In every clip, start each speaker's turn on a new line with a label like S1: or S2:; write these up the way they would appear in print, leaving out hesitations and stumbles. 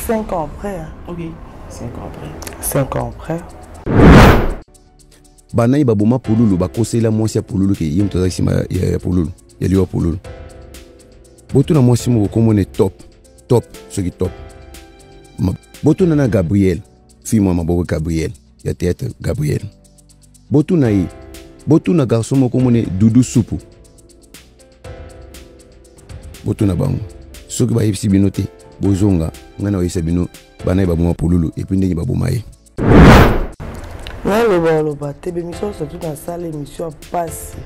S1: 5 ans après. Hein.
S2: Ok, 5 ans après.
S1: 5 ans après.
S3: Banani baboma pululu bakosela mwasi ya pululu ke ye moto azalaki nsima ya, ya pululu ya liwa pululu botuna mwasi moko komone top top soki top botuna na gabriel fille mwa maboko gabriel ya théâtre gabriel botuna ye botuna garçon moko mone dudu supu botuna bango soki bayebisi bino te bozonga ngai na bayebisa bino bana ye baboma pululu epuis ndenge baboma ye
S1: naloba oloba te bemission surtout nasala émission ya mpasi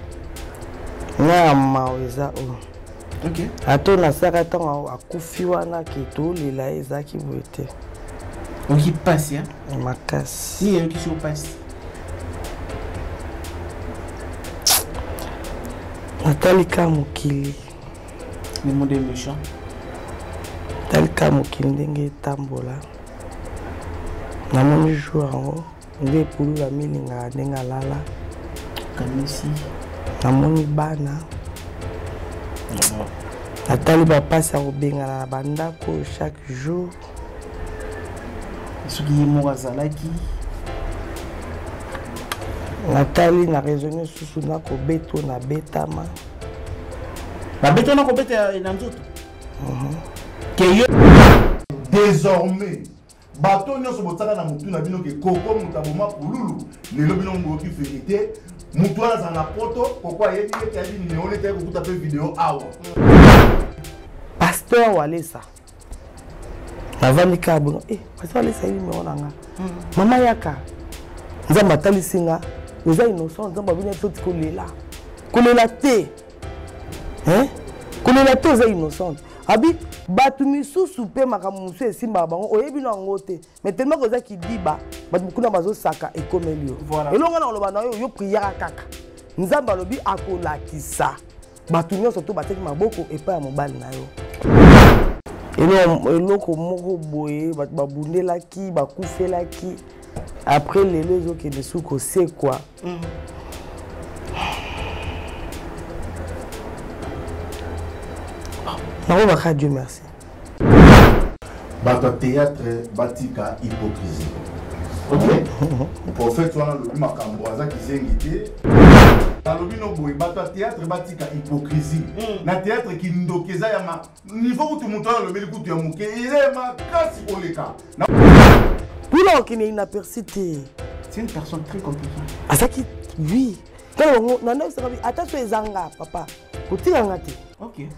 S1: nga ya mawa eza oyo ata nasalaka ntango akufi wana ke tolela ye ezalaki boye te
S2: oyoki mpasi
S1: makasi
S2: nini eyokisi yo mpasi
S1: natali ka mokili
S2: le monde est méchant
S1: natali ka mokili ndenge etambola namoni jour yango nde epululu amilingaka ndenge alala
S2: kanisi
S1: namoni bana natali bapasi ya kobengana na bandako chaque jour
S2: soki ye moko azalaki
S1: natali na raisonne susu nakobeto nabetama
S2: babeta nakobeta na nzoto ke yo
S4: désormais bato nyonso botiaka na motu na bino ke koko moto aboma pululu lelo bino boyoki verité motu wana azala na poto koko ayebi ete ayebi nimero nete aye kokuta mpe video awa
S1: pasteur walesa navandi kaka bongo eh, pasteur walesa ayebi nimero na nga hmm. mama yaka nzambe atalisi nga oza innocent nzambe abini biso ti kolela kolela te hein kolela te oza innocente abi bato misusu mpe makambo mosusu esimbaka bango oyebi no yango te mais tellement koza kidiba bato kuna bazosaka ekomeli yo elongo na koloba na yo yo priaka kaka nzambe alobi akolakisa bato nyonso to batiaki maboko epai ya mobali na yo eloko moko boye bato babundelaki bakufelaki après lelo ezokende su kosekwa mm. nakobaka dieu merci
S4: bato ya théâtre batika hypocrisie ok prophète wana alobi makambo aza kizengi te alobi no boye bato ya théâtre batika hypocrisie mm. na théâtre kindoki eza ya niveau kutu moto wana alobeli kutu ya moke eza ya makasi koleka
S1: mpona kokende inaperçu te
S2: c'est une personne très compliquée
S1: azalaki oui tala bango nandakisaka ata so eza nga papa kotika nga te
S2: okay.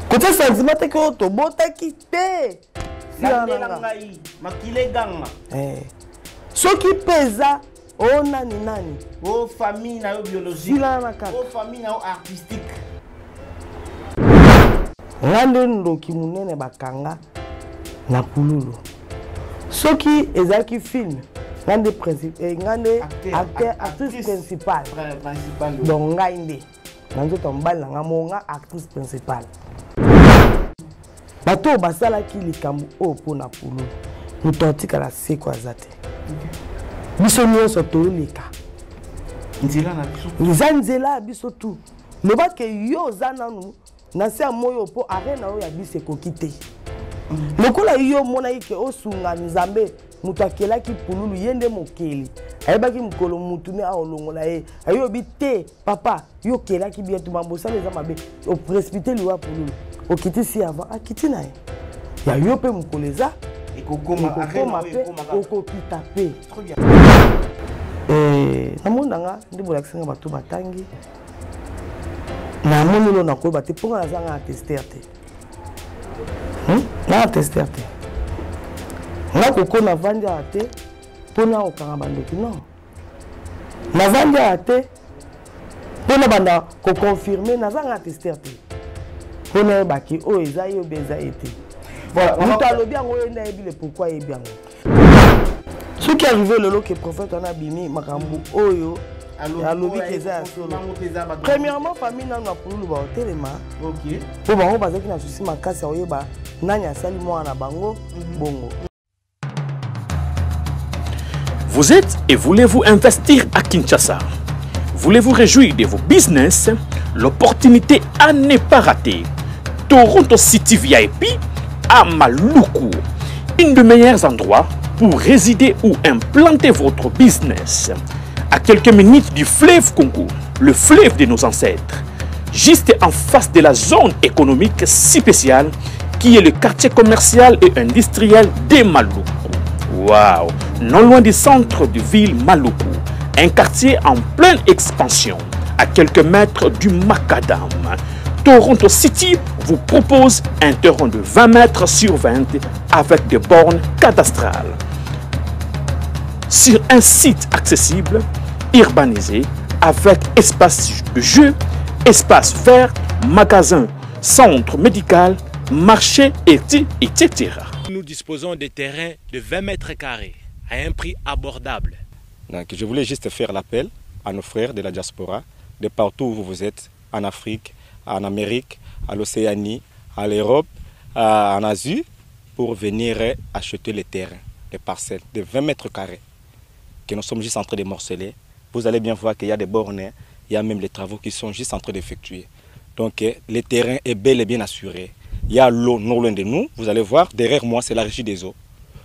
S1: kotia sentiment te ke oyo tobotaki te
S2: landela ngai makila eganga
S1: eh. soki mpe eza o oh, nani nani
S2: o oh, famille na yo biologique
S1: silana kaka
S2: o oh, famille na yo artistique
S1: nga nde ndoki monene bakanga na pululu soki ezalaki film nga nde eh, nga nde acteur actrice principale donc ngai nde na nzoto ya mobali na nga moko nga actrice principale bato oyo basalaki likambo oyo mpo na pululu moto atikala seko aza te biso nyonso toleka eza nzela ya biso tu loba ke yo oza nanu na se ya moi oyo mpo are na oyo ya biso ekoki te lokola yo omonaki ke osunga nzambe moto akelaki pululu ye nde mokeli ayebaki mokolo motu nde aolongola ye ayobi te papa yo okelaki bien tuma bosala eza mabe oprecipite liwa pululu okitisi avant akiti na ye ya yo mpe mokolo eza
S2: ekokoma
S1: mpe okokita mpe eh, namoni na nga nde bolakisi nga bato batangi namoni lo nakoyeba te mpo nga naza nga na tester te hmm? nga na tester te nga koko navandi awa te mpo na kokanga bandoki non navandi awa te mpo na banda koconfirme naza nga tester te mpo nayebaki oyo eza ye obe eza ye te moto alobi yango ye nde ayebi le pourkui ayebi yango soki arrive lelo ke prophète wana abimi makambo oyo alobi ke eza ya solo premièrement famille nanu ya pululu baotelema mpo bango bazalaki na susi makasi ya koyeba nani asali mwana na bango mhm. bongo
S5: Vous êtes et voulez-vous investir à Kinshasa Voulez-vous réjouir de vos business L'opportunité à ne pas rater. Toronto City VIP à Maluku. Une des meilleurs endroits pour résider ou implanter votre business. À quelques minutes du fleuve Congo, le fleuve de nos ancêtres, juste en face de la zone économique spéciale qui est le quartier commercial et industriel de Maluku. Waouh! Non loin du centre de ville Maluku, un quartier en pleine expansion, à quelques mètres du Macadam. Toronto City vous propose un terrain de 20 mètres sur 20 avec des bornes cadastrales. Sur un site accessible, urbanisé, avec espace de jeu, espace vert, magasin, centre médical, marché, etc.
S6: Nous disposons de terrains de 20 mètres carrés à un prix abordable.
S7: Donc, je voulais juste faire l'appel à nos frères de la diaspora, de partout où vous êtes, en Afrique, en Amérique, à l'Océanie, à l'Europe, en Asie, pour venir acheter les terrains, les parcelles de 20 mètres carrés que nous sommes juste en train de morceler. Vous allez bien voir qu'il y a des bornes, il y a même les travaux qui sont juste en train d'effectuer. Donc le terrain est bel et bien assuré. Il y a l'eau non loin de nous, vous allez voir, derrière moi c'est la régie des eaux.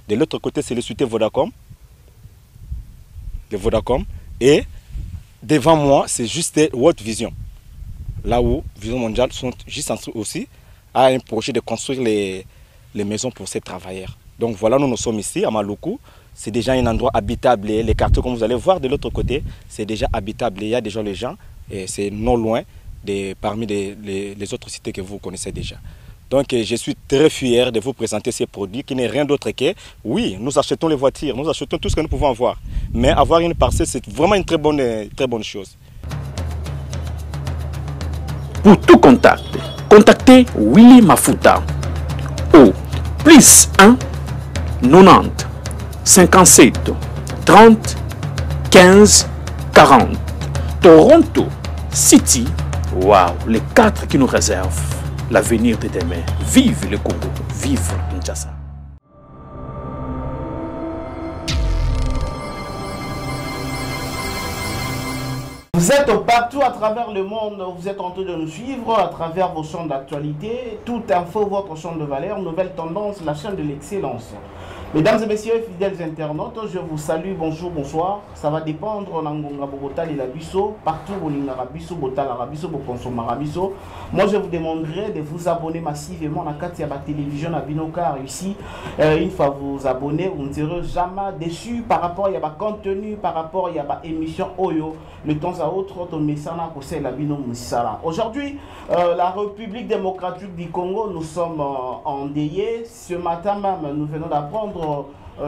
S7: De l'autre côté c'est le cité Vodacom. De Vodacom. Et devant moi c'est juste World Vision. Là où Vision Mondiale sont juste en dessous aussi à un projet de construire les maisons pour ces travailleurs. Donc voilà, nous, nous sommes ici à Maluku. C'est déjà un endroit habitable. Les quartiers, comme vous allez voir de l'autre côté, c'est déjà habitable. Il y a déjà les gens et c'est non loin de, parmi les autres cités que vous connaissez déjà. Donc je suis très fier de vous présenter ces produits qui n'est rien d'autre que, oui, nous achetons les voitures, nous achetons tout ce que nous pouvons avoir. Mais avoir une parcelle, c'est vraiment une très bonne chose.
S5: Pour tout contact, contactez Willy Mafuta au plus 1 90 57 30 15 40. Toronto City, waouh, les quatre qui nous réservent l'avenir de demain. Vive le Congo, vive Kinshasa.
S2: Vous êtes partout à travers le monde, vous êtes en train de nous suivre à travers vos chaînes d'actualité, toute info, votre chaîne de valeur, nouvelle tendance, la chaîne de l'excellence. Mesdames et messieurs, fidèles internautes, je vous salue, bonjour, bonsoir. Ça va dépendre, Nangonga Bogota, la biso, partout, Bolingara biso, Botala biso, Bokonsomara biso. Moi, je vous demanderai de vous abonner massivement à Katia Télévision à Binocar ici. Une fois vous abonnez, vous ne serez jamais déçus par rapport à ma contenu, par rapport à ma émission Oyo. Le temps à autre, Tomesana, Kosei, la Bino, Moussala. Aujourd'hui, la République démocratique du Congo, nous sommes endeuillés. Ce matin même, nous venons d'apprendre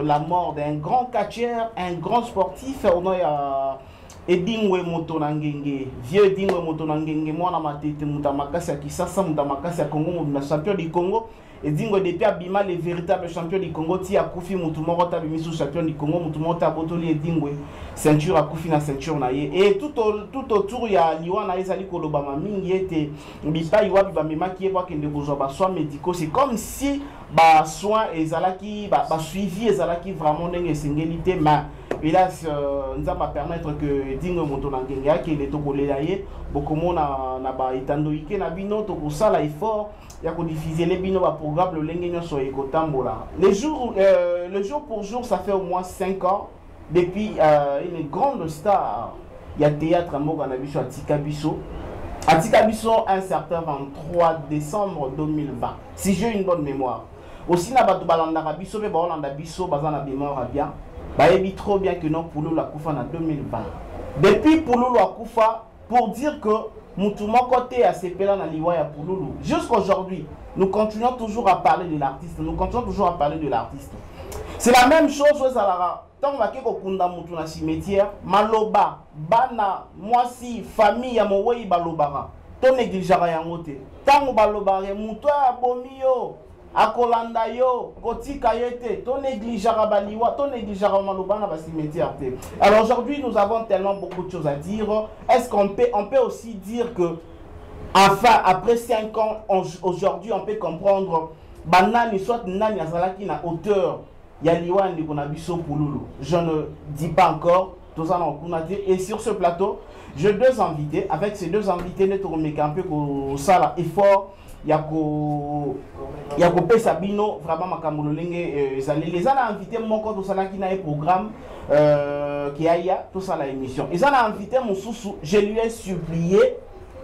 S2: la mort d'un grand catcheur, un grand sportif. On a Edingwe Motonangenge, vieux Edingwe Motonangenge, moi na matete mutamakasi ya Kisasa, mutamakasi ya Congo, mobima champion du Congo. Edingwe depuis abima le véritable champion du Congo, ti akufi mutu moko ta bimisu champion du Congo, mutu moko ta botoli Edingwe, ceinture akufi na ceinture na ye. Et tout autour ya liwa na ezali koloba ma mingi ete bipai wapi ba memaki ye po akende kozwa ba soins médicaux. C'est comme si ba soins ezalaki, ba suivi ezalaki vraiment ndenge esengeli te, mais hélas, Nzambe a permettre que Edingwe Motonangenge akende tokolela ye, bokomona na ba etandoike na bino tokosala effort ya kodiffuser les bino ba programme lolenge nyonso ekotambola. Les jours, le jour pour jour, ça fait au moins 5 ans depuis une grande star ya théâtre mboka na biso Atika Biso. Atika Biso un certain 23 décembre 2020. Si j'ai une bonne mémoire. Aussi na bato balandaka biso pe baolanda biso baza na mémoire bien. Bayebi trop bien que non Pululu akufa na 2020. Depuis Pululu akufa, pour dire que mutu moko te asepela na liwa ya Pululu. Jusqu'aujourd'hui, nous continuons toujours à parler de l'artiste. Nous continuons toujours à parler de l'artiste. C'est la même chose aux Alara. Tant que kokunda mutu na cimetière, maloba, bana, mwasi, famille ya mowei balobara. To négligeara yango te. Tango balobare mutu abomi yo, akolanda yo, kotika ye te, to négligeara baliwa, to négligeara maloba na ba cimetière te. Alors aujourd'hui, nous avons tellement beaucoup de choses à dire. Est-ce qu'on peut, on peut aussi dire que, enfin, après 5 ans, aujourd'hui, on peut comprendre, banani, soit nani azalaki na hauteur, ya liwa ndeko na biso Pululu. Je ne dis pas encore, tout ça dans kuna te. Et sur ce plateau, j'ai deux invités. Avec ces deux invités, nous avons un peu ça effort. Ya ko ya kopesa bino vraiment makambo lolenge ezaleli. Eza na invité moko tosalaki na ye programme ki aya tosala émission. Eza na invité mosusu, je lui ai supplié,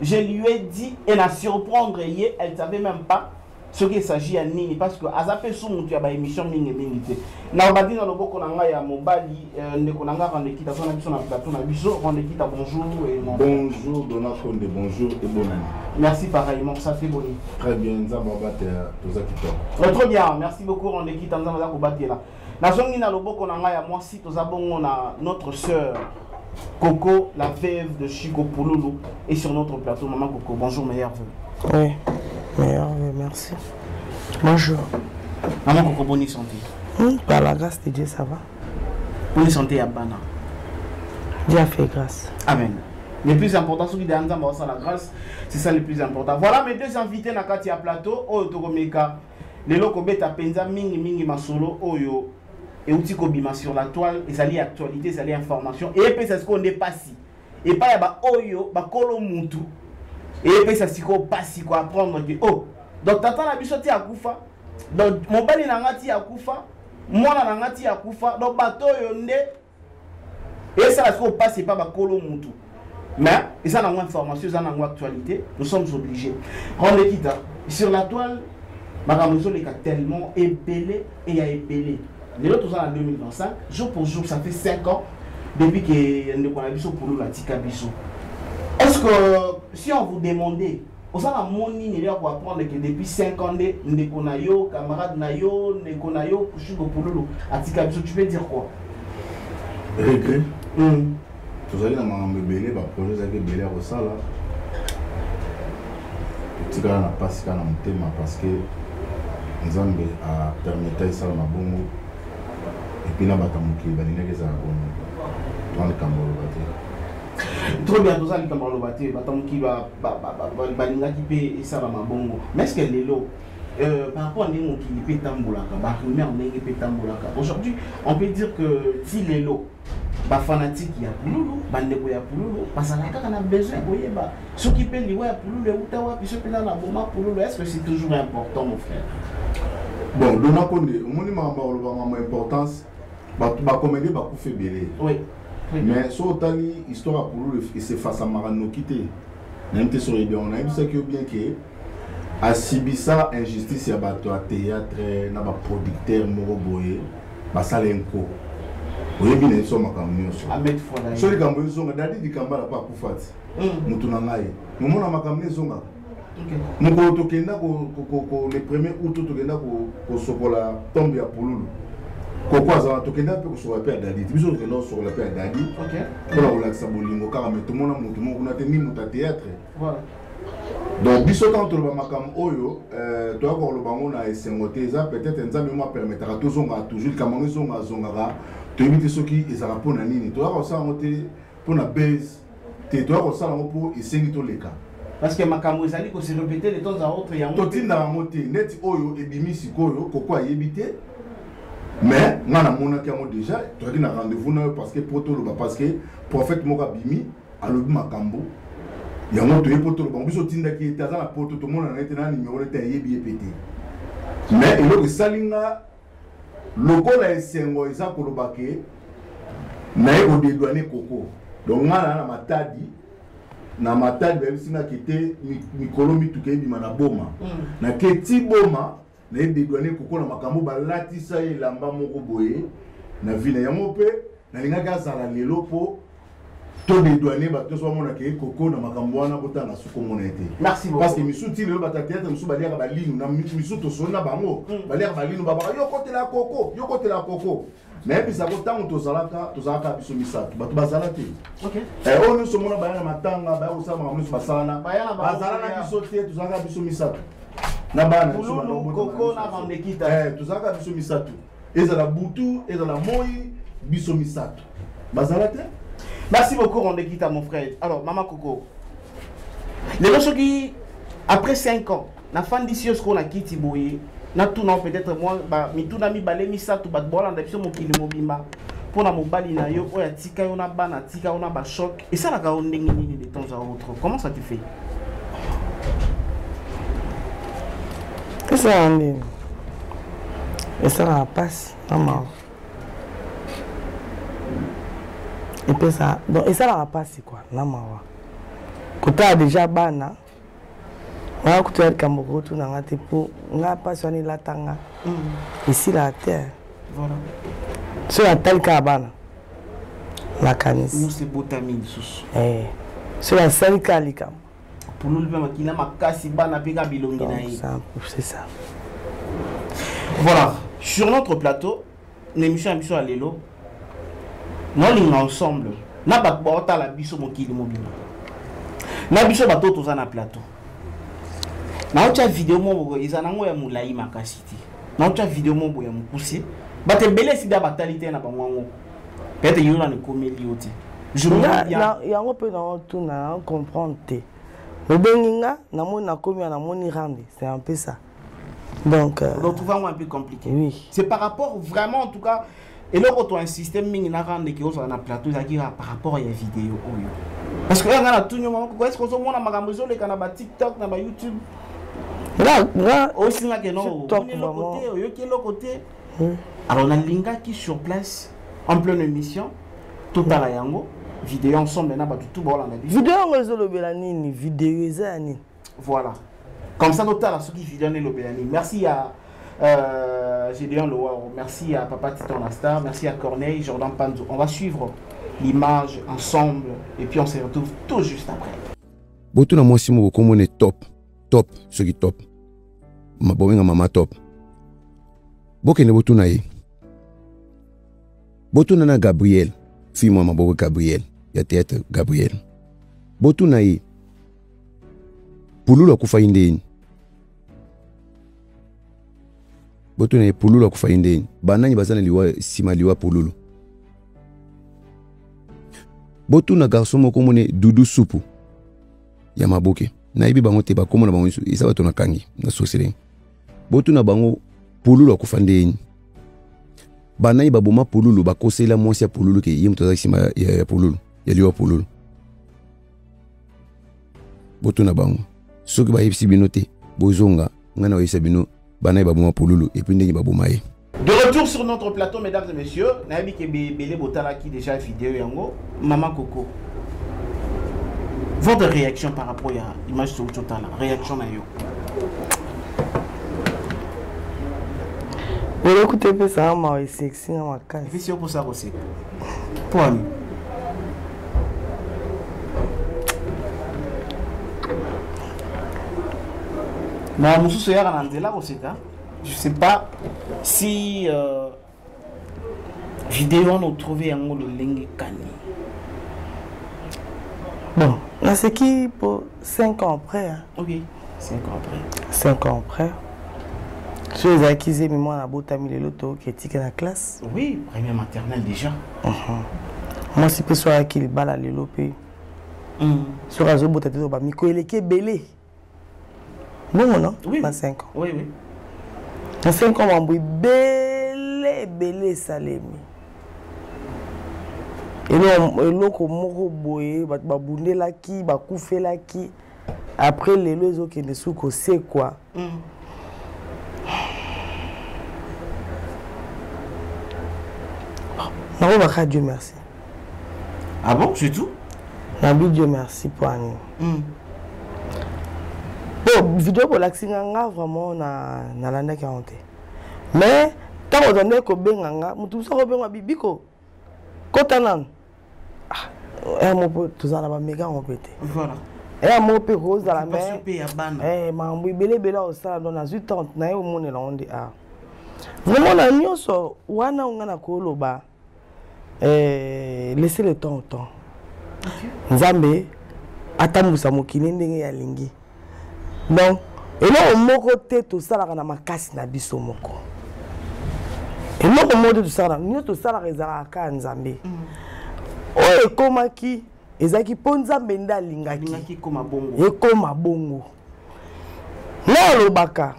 S2: je lui ai dit et na surprendre ye, elle savait même pas ce qu'il s'agit ya nini, parce que aza pe su mutu ya ba émission mingi mingi te. Na obandi na loboko na ngai ya mobali, ndeko na ngai Randekita, aza na biso na plateau na biso. Randekita, bonjour et mon
S4: Bonjour Dona Konde, bonjour et bonne année.
S2: Merci pareillement, ça fait bonne.
S4: Très bien, Nzambe abatela toza kitoko.
S2: Très bien, merci beaucoup Randekita, Nzambe aza kobatela. Nazongi na loboko na ngai ya mwasi, toza bongo na notre sœur Coco, la veuve de Chico Pululu, est sur notre plateau. Maman Coco, bonjour, meilleurs vœux.
S1: Oui, meilleurs vœux, merci. Bonjour.
S2: Maman Coco, bonne santé.
S1: Par la grâce de Dieu, ça va.
S2: Bonne santé à Bana.
S1: Dieu a fait grâce.
S2: Amen. Le plus important, ce qui est dans la grâce, c'est ça le plus important. Voilà mes deux invités na kati ya plateau. Oyo tokomeka lelo kobeta penza mingi mingi masolo oyo euti kobima sur la toile, ezali actualité, ezali information. Et puis ça ce qu'on est passé. Et pas ya ba oyo ba kolo mutu. Et puis ça siko pasi quoi apprendre que oh donc tata na biso ti akufa, donc mobali na nga ti akufa, mwana na nga ti akufa, donc bato oyo nde et ça siko passe pas ba kolo mutu. Mais ils en ont information, ils en ont actualité, nous sommes obligés. Randekita, sur la toile, makambo ezoleka tellement ebele et ya ebele. Lelo toza na 2025, jour pour jour, ça fait 5 ans depuis que ndeko na biso Pululu atika biso. Est-ce que si on vous demandait, osala moni nini ya koapprendre que depuis 5 ans nde ndeko na yo, camarade na yo, ndeko na yo Chico Pululu atika biso, tu peux dire quoi?
S4: Regret. Tozali na makambo ebele, ba projet ezalaki ebele ya kosala. Totikala na pasi kaka na motema parce que Nzambe a permettre esalama bongo, et puis na bato ya mokili balingaki ezala bongo. Toza likambo oloba te.
S2: Trop bien, toza likambo oloba te. Bato ya mokili balingaki mpe esalama bongo. Mais est-ce que lelo, par rapport à ndenge mokili mpe etambolaka, ba rumeur ndenge mpe etambolaka, aujourd'hui on peut dire que ti lelo ba fanatique ya Pululu, bandeko ya Pululu bazalaka kaka na besoin ya koyeba soki mpe liwa ya Pululu euta wapi, soki mpe na boma Pululu. Est-ce que c'est toujours important, mon frère?
S4: Bon, Dona Konde, omoni makambo ya koloba makambo ya importance, bato bacomédie bakufa ebele.
S2: Oui.
S4: Mais so otali histoire ya Pululu esefasamaka noki te. Nayebi te soki oyebi yango, nayebisaki yo bien ke asibisa injustice ya bato ya théâtre na baproducteur moko boye basala ye nko. Oyebi na biso makambo nyonso.
S2: Ahmed Folaye.
S4: So likambo ezonga, Dadi Dikambala mpe akufa ti. Motu na ngai. Momona makambo ezongaka. Mokolo tokenda le premier août tokenda kosokola tombe ya Pululu. Koko azala tokenda mpe kosokola mpe ya Dadi. Biso tokenda kosokola mpe ya Dadi. Mpona kolakisa bolingo kaka, mais tomona motu moko kuna te, ni moto ya théâtre. Donc biso ntango toloba makambo oyo, toyaka koloba yango na esengo te. Eza peut-être Nzambe mo apermettaka tozongaka toujours likambo yango ezonga azongaka, toyebi te soki ezalaka mpona nini. Toyaka kosala yango te mpona base te, toyaka kosala yango mpo esengi toleka.
S2: Parce que makambo ezali ko se répéter de temps à autre, yango
S4: totinda yango te. Neti oyo ebimi sikoyo, Koko ayebi te, mais nga namonaki yango déjà. Toyaki na rendez-vous na yo parce que po toloba, parce que prophète moko abimi alobi makambo yango, toye po toloba. Biso otindaki ye te, aza na poto, tomona na ye te, na numéro te, ayebi ye pe te. Mais eloko esali nga lokola esengo eza koloba ke naye kodédouaner Koko. Donc nga na Matadi, na Matadi bayebisi nga ke te, mikolo mituka ebima na Boma. Nake ti Boma, naye dédouaner Koko na makambo balatisa ye elamba moko boye na vie na yango mpe nalingaki azala lelo mpo todédouaner bato nyonso bamonaka ye Koko na makambo wana, botanga suki omona ye te.
S2: Merci beaucoup.
S4: Parce que misu ti lelo bato ya théâtre mosusu baliaka balinu na misu, tosoli na bango, baliaka balinu, babaka yo kotela Koko, yo kotela Koko. Nayebisako ntango tozalaka, tozalaka biso misato, bato bazala te. Oyo nyonso omona baya na matanga, baya kosala makambo nyonso basalana,
S2: Baya na bango
S4: bazala na
S2: koya.
S4: biso te. Tozalaka biso misato na bana na biso,
S2: Pululu,
S4: bana
S2: Koko
S4: biso.
S2: na Randekita.
S4: Tozalaka biso misato, ezala butu ezala moi, biso misato bazala te.
S2: Merci beaucoup Randekita, mon frère. Alors Mama Coco, lelo soki après 5 ans nafandisi yo sikoyo na kiti boye, natuna peut-être moi ba mituna mibale misato, bato bolanda biso mokili mobimba, mpona mobali na yo oyo atika yo na bana, atika yo na bachoc, esalaka yo ndenge nini de temps à autre? Comment ça te fait?
S1: Esalaka ndeni? Esalaka mpasi na mawa. Epesa donc esalaka mpasi kua na mawa. Kotala deja bana wana kutu ya likambo okotuna nga te mpo nga mpasi wana elata nga esilaka te. Soki natali kaka bana nakanisi soki nasali kaka likambo
S2: pululu mpe makila makasi bana mpe kaka bilongi na ye.
S1: C'est ça.
S2: Voilà, sur notre plateau, l'émission ya biso ya lelo, naolinga ensemble na bato baotala biso mokili mobimba na biso bato oyo toza na plateau. Naotya video moko eza nango ya molai makasi te, naotya video moko ya mokuse. Bato ebele esida batali te na bango yango, peut-être yo nano ekomeli yo te.
S1: Yango mpe naotuna, na comprendre te. Obengi nga, namoni nakomi ya namoni rande, c'est un peu ça. Donc
S2: on trouve un peu compliqué.
S1: Oui.
S2: C'est par rapport vraiment, en tout cas, eloko to insister mingi na rande ke ozala na plateau ezalaki kaka par rapport ya video oyo. Parce que oyo nga na tuni yo, mama Koko, est-ce que ozomona makambo ezoleka na ba TikTok, na ba YouTube?
S1: Nga
S2: osinga ke non,
S1: TikTok,
S2: omoni eloko
S1: vraiment.
S2: te, oyoki eloko te. Alors nalingaki sur place en pleine émission totala yango vidéo ensemble na bato tout baolanda biso.
S1: Vidéo yango ezolobela nini? Vidéo eza ya nini?
S2: Voilà. Comme ça, totala soki vidéo elobela nini. Merci à Gédéon Loaro, merci à Papa Titan la Star, merci à Corneille, Jordan Panzo. On va suivre l'image ensemble et puis on se retrouve tout juste après.
S3: Botuna mwasi moko komone top, top, soki top. Bobenga mama top. Bokende botuna ye. Botuna na Gabriel, fille mwa maboko Gabriel, ya théâtre Gabriel. Botuna ye. Pululu akufaki ndeni? Botuna ye Pululu akufaki ndeni? Banani baza na liwa nsima liwa Pululu? Botuna garçon moko mone Dudu Supu ya maboke. Nayebi bango te, bakoma na bango nyonso eza bato nakangi na sorcellerie. Botuna bango Pululu akufa ndeni? Banani baboma Pululu, bakosela mwasi ya Pululu ke ye moto azalaki nsima ya Pululu, ya liwa Pululu. Botuna bango. Soki bayebisi bino te, bozonga, ngai nakoyebisa bino banani baboma Pululu et puis ndenge baboma ye.
S2: De retour sur notre plateau, mesdames et messieurs, nayebi ke bele botalaki déjà vidéo yango. Maman Coco, votre réaction par rapport à l'image sur Totala, réaction na yo?
S1: Eloko te epesaka mawa, eseksi nga makasi.
S2: Epesi yo mposa koseka mpo ani? Mawa mosusu eyaka na nzela koseka. Je sais pas si vidéo wana otrouve yango lolenge kani.
S1: Bon, naseki po 5 ans après, hein.
S2: Ok, 5 ans après.
S1: 5 ans après. So ezalaki zemi mwana abotami lelo toyoki etika na classe.
S2: Oui, première maternelle déjà.
S1: Mwasi mpe so ayaki libala lelo mpe soki azobota te, toba mikolo eleki ebele. Bongo non?
S2: Oui.
S1: Na 5 ans.
S2: Oui, oui.
S1: Na 5 ans mambo ebele ebele esalemi. Eloko moko boye bato babundelaki, bakufelaki. Après lelo ezokende soki kosekwa. Nakobaka Dieu merci.
S2: Ah bon, c'est tout?
S1: Nabi Dieu merci po ani. Bon, vidéo bolakisi nga, nga vraiment na nalandaki yango te. Mais ntango ozandaki kobenga nga, motu mosusu akobenga bibiko kota nanu. Ah, ya moko tozala na bamega yango mpe te.
S2: Voilà.
S1: Ya moko mpe kozala, mais
S2: Occupation mpe ya bana.
S1: Makambo ebele ebele akosala, donc nazwi temps na ye omonela yango nde. Ah, vraiment na nyonso wana nga na koloba, laissez le temps au temps. Nzambe atambwisa mokili ndenge alingi. Donc eloko moko te tosalaka na makasi na biso moko. Eloko moko te tosalaka, nyonso tosalaka ezalaka kaka Nzambe. Oyo ekomaki ezalaki mpo Nzambe nde alingaki.
S2: Alingaki ekoma bongo.
S1: Ekoma bongo. Nga alobaka,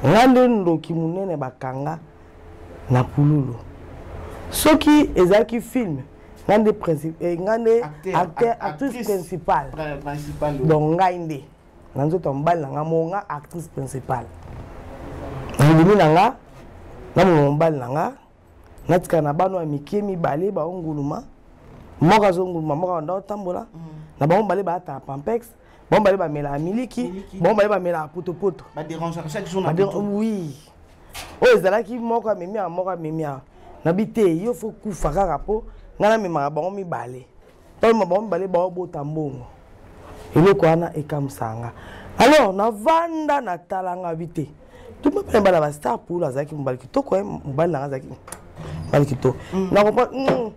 S1: nga nde ndoki monene bakanga na Pululu. Soki ezalaki film, nga nde nga nde
S2: Acteur,
S1: acteur, actrice
S2: actrice
S1: principale.
S2: Principale.
S1: Donc ngai nde na nzoto ya mobali na nga moko, nga actrice principale. Nandimi na nga namema mobali na nga, natikala na bana ya mike mibale baonguluma, moko azonguluma, moko abanda otambola. Na bango mibale baataka pampex, bango mibale bamelaka miliki, bango mibale bamelaka potopoto. Oui, oyo ezalaki moko amemi awa, moko amemi awa. Nabi te, yo fo kufa kaka mpo ngai namemaka bango mibale. Ntango bango mibale baobota mbongo, eloko wana ekamwisaka nga. Alors navanda natala nga bi te, tumapene bana bastar poul azalaki mobali kitoko, mobali nanga azalaki mobali kitoko. Na comprendre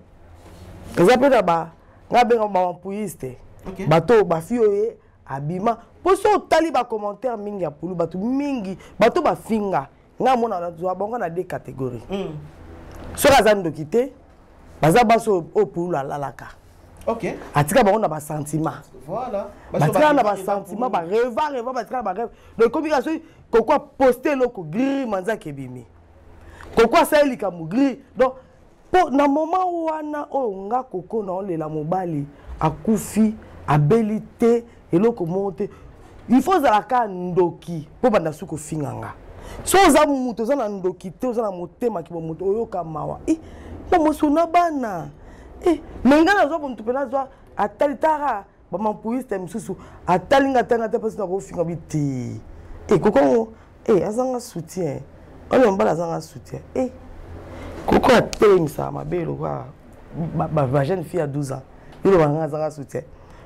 S1: eza mpe na ba nga benga bamapuyiste, bato bafi oyo ye abima. Mpo so otali bacommentaire mingi ya pulu, bato mingi bato bafinga nga, mona nazwa bango na deux catégories. Soki aza ndoki te, baza basi oyo pululu alalaka, atika bango na basentiment, batikala na basentiment, bareva reva, batikala barêve. Donc ekomi kaka soki koko aposte eloko gris, manzaka ebimi, koko asali likambo gris. Donc mpo na moment wana oyo nga koko na olela mobali akufi, abeli te, eloko moko te, il faut ozala kaka ndoki mpo banda suki kofinga nga. So oza moto oza na ndoki te, oza na motema kibo moto oyoka mawa momoso na bana. Me ngai nazwa motu mpe nazwa atali tara bamampuiste mosusu atali nga, atali nga te, mpasi nakofinga bi te. Koko yango azanga soutien wana, mobali azanga soutien. Koko atelemisaka mabe lokola bajeune fille ya 12 ans, iloba nga azanga soutien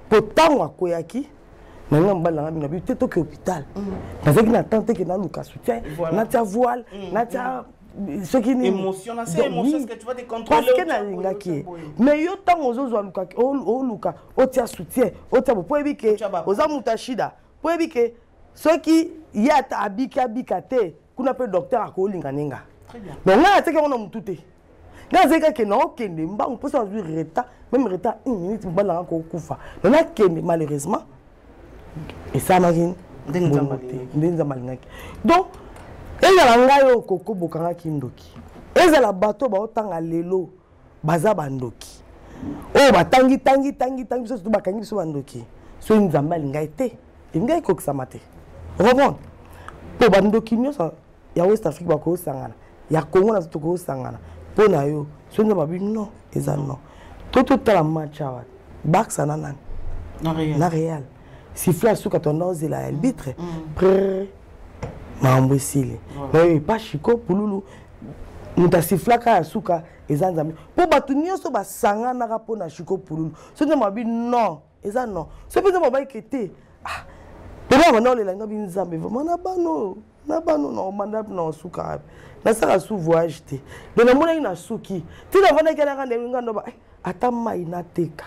S1: mpo ntango akweyaki na nga mobali nanga mingi te, toke hôpital. Nazalaki na temps te ke naluka soutien, natia voile, natia soki nini, parce que nalingaki ye. Mais yo ntango ozozwa oluka otia soutien, otia bo, mpo oyebi ke oza moto ya shida, mpo oyebi ke soki ye ata abiki abika te kuna mpe docteur akolinga nenga. Donc ngai natiaki yango na motu te, ngai azali kaka na okende mbangu mposa nazwi retard, même retard une minute, mobali nanga kokufa. Donc nakende, malheureusement esalamaki bongo te nde Nzambe alingaki. Donc ezala ngai oyo koko bokangaki ndoki, ezala bato baotanga lelo baza bandoki oyo batangi tangi tangi tangi biso, surtout bakangi biso bandoki. Soki Nzambe alingai te, elingai ekokisama te. Ocomprendre? Mpo bandoki nyonso ya West Afrique bakosangana, ya Congo na tokosangana mpo na yo. Soki Nzambe abi non, eza non. To totala match awa, Barça na nani? Na Real. Sifflet asuka, tonda ozela ya arbitre prr, makambo esili. Mais epa Chiko Pululu, moto asiflaka ya suka eza Nzambe, mpo bato nyonso basanganaka mpo na Chiko Pululu. Soki Nzambe abi non, eza non. Soki mpe Nzambe abayike te, pema banda olela nga bi Nzambe vraiment na bano na bano na omanda na osuka wapi? Nasalaka su voyage te. Donc namonaki na suki ti navandaki alaka ndenge nga ndoba ata mai nateka.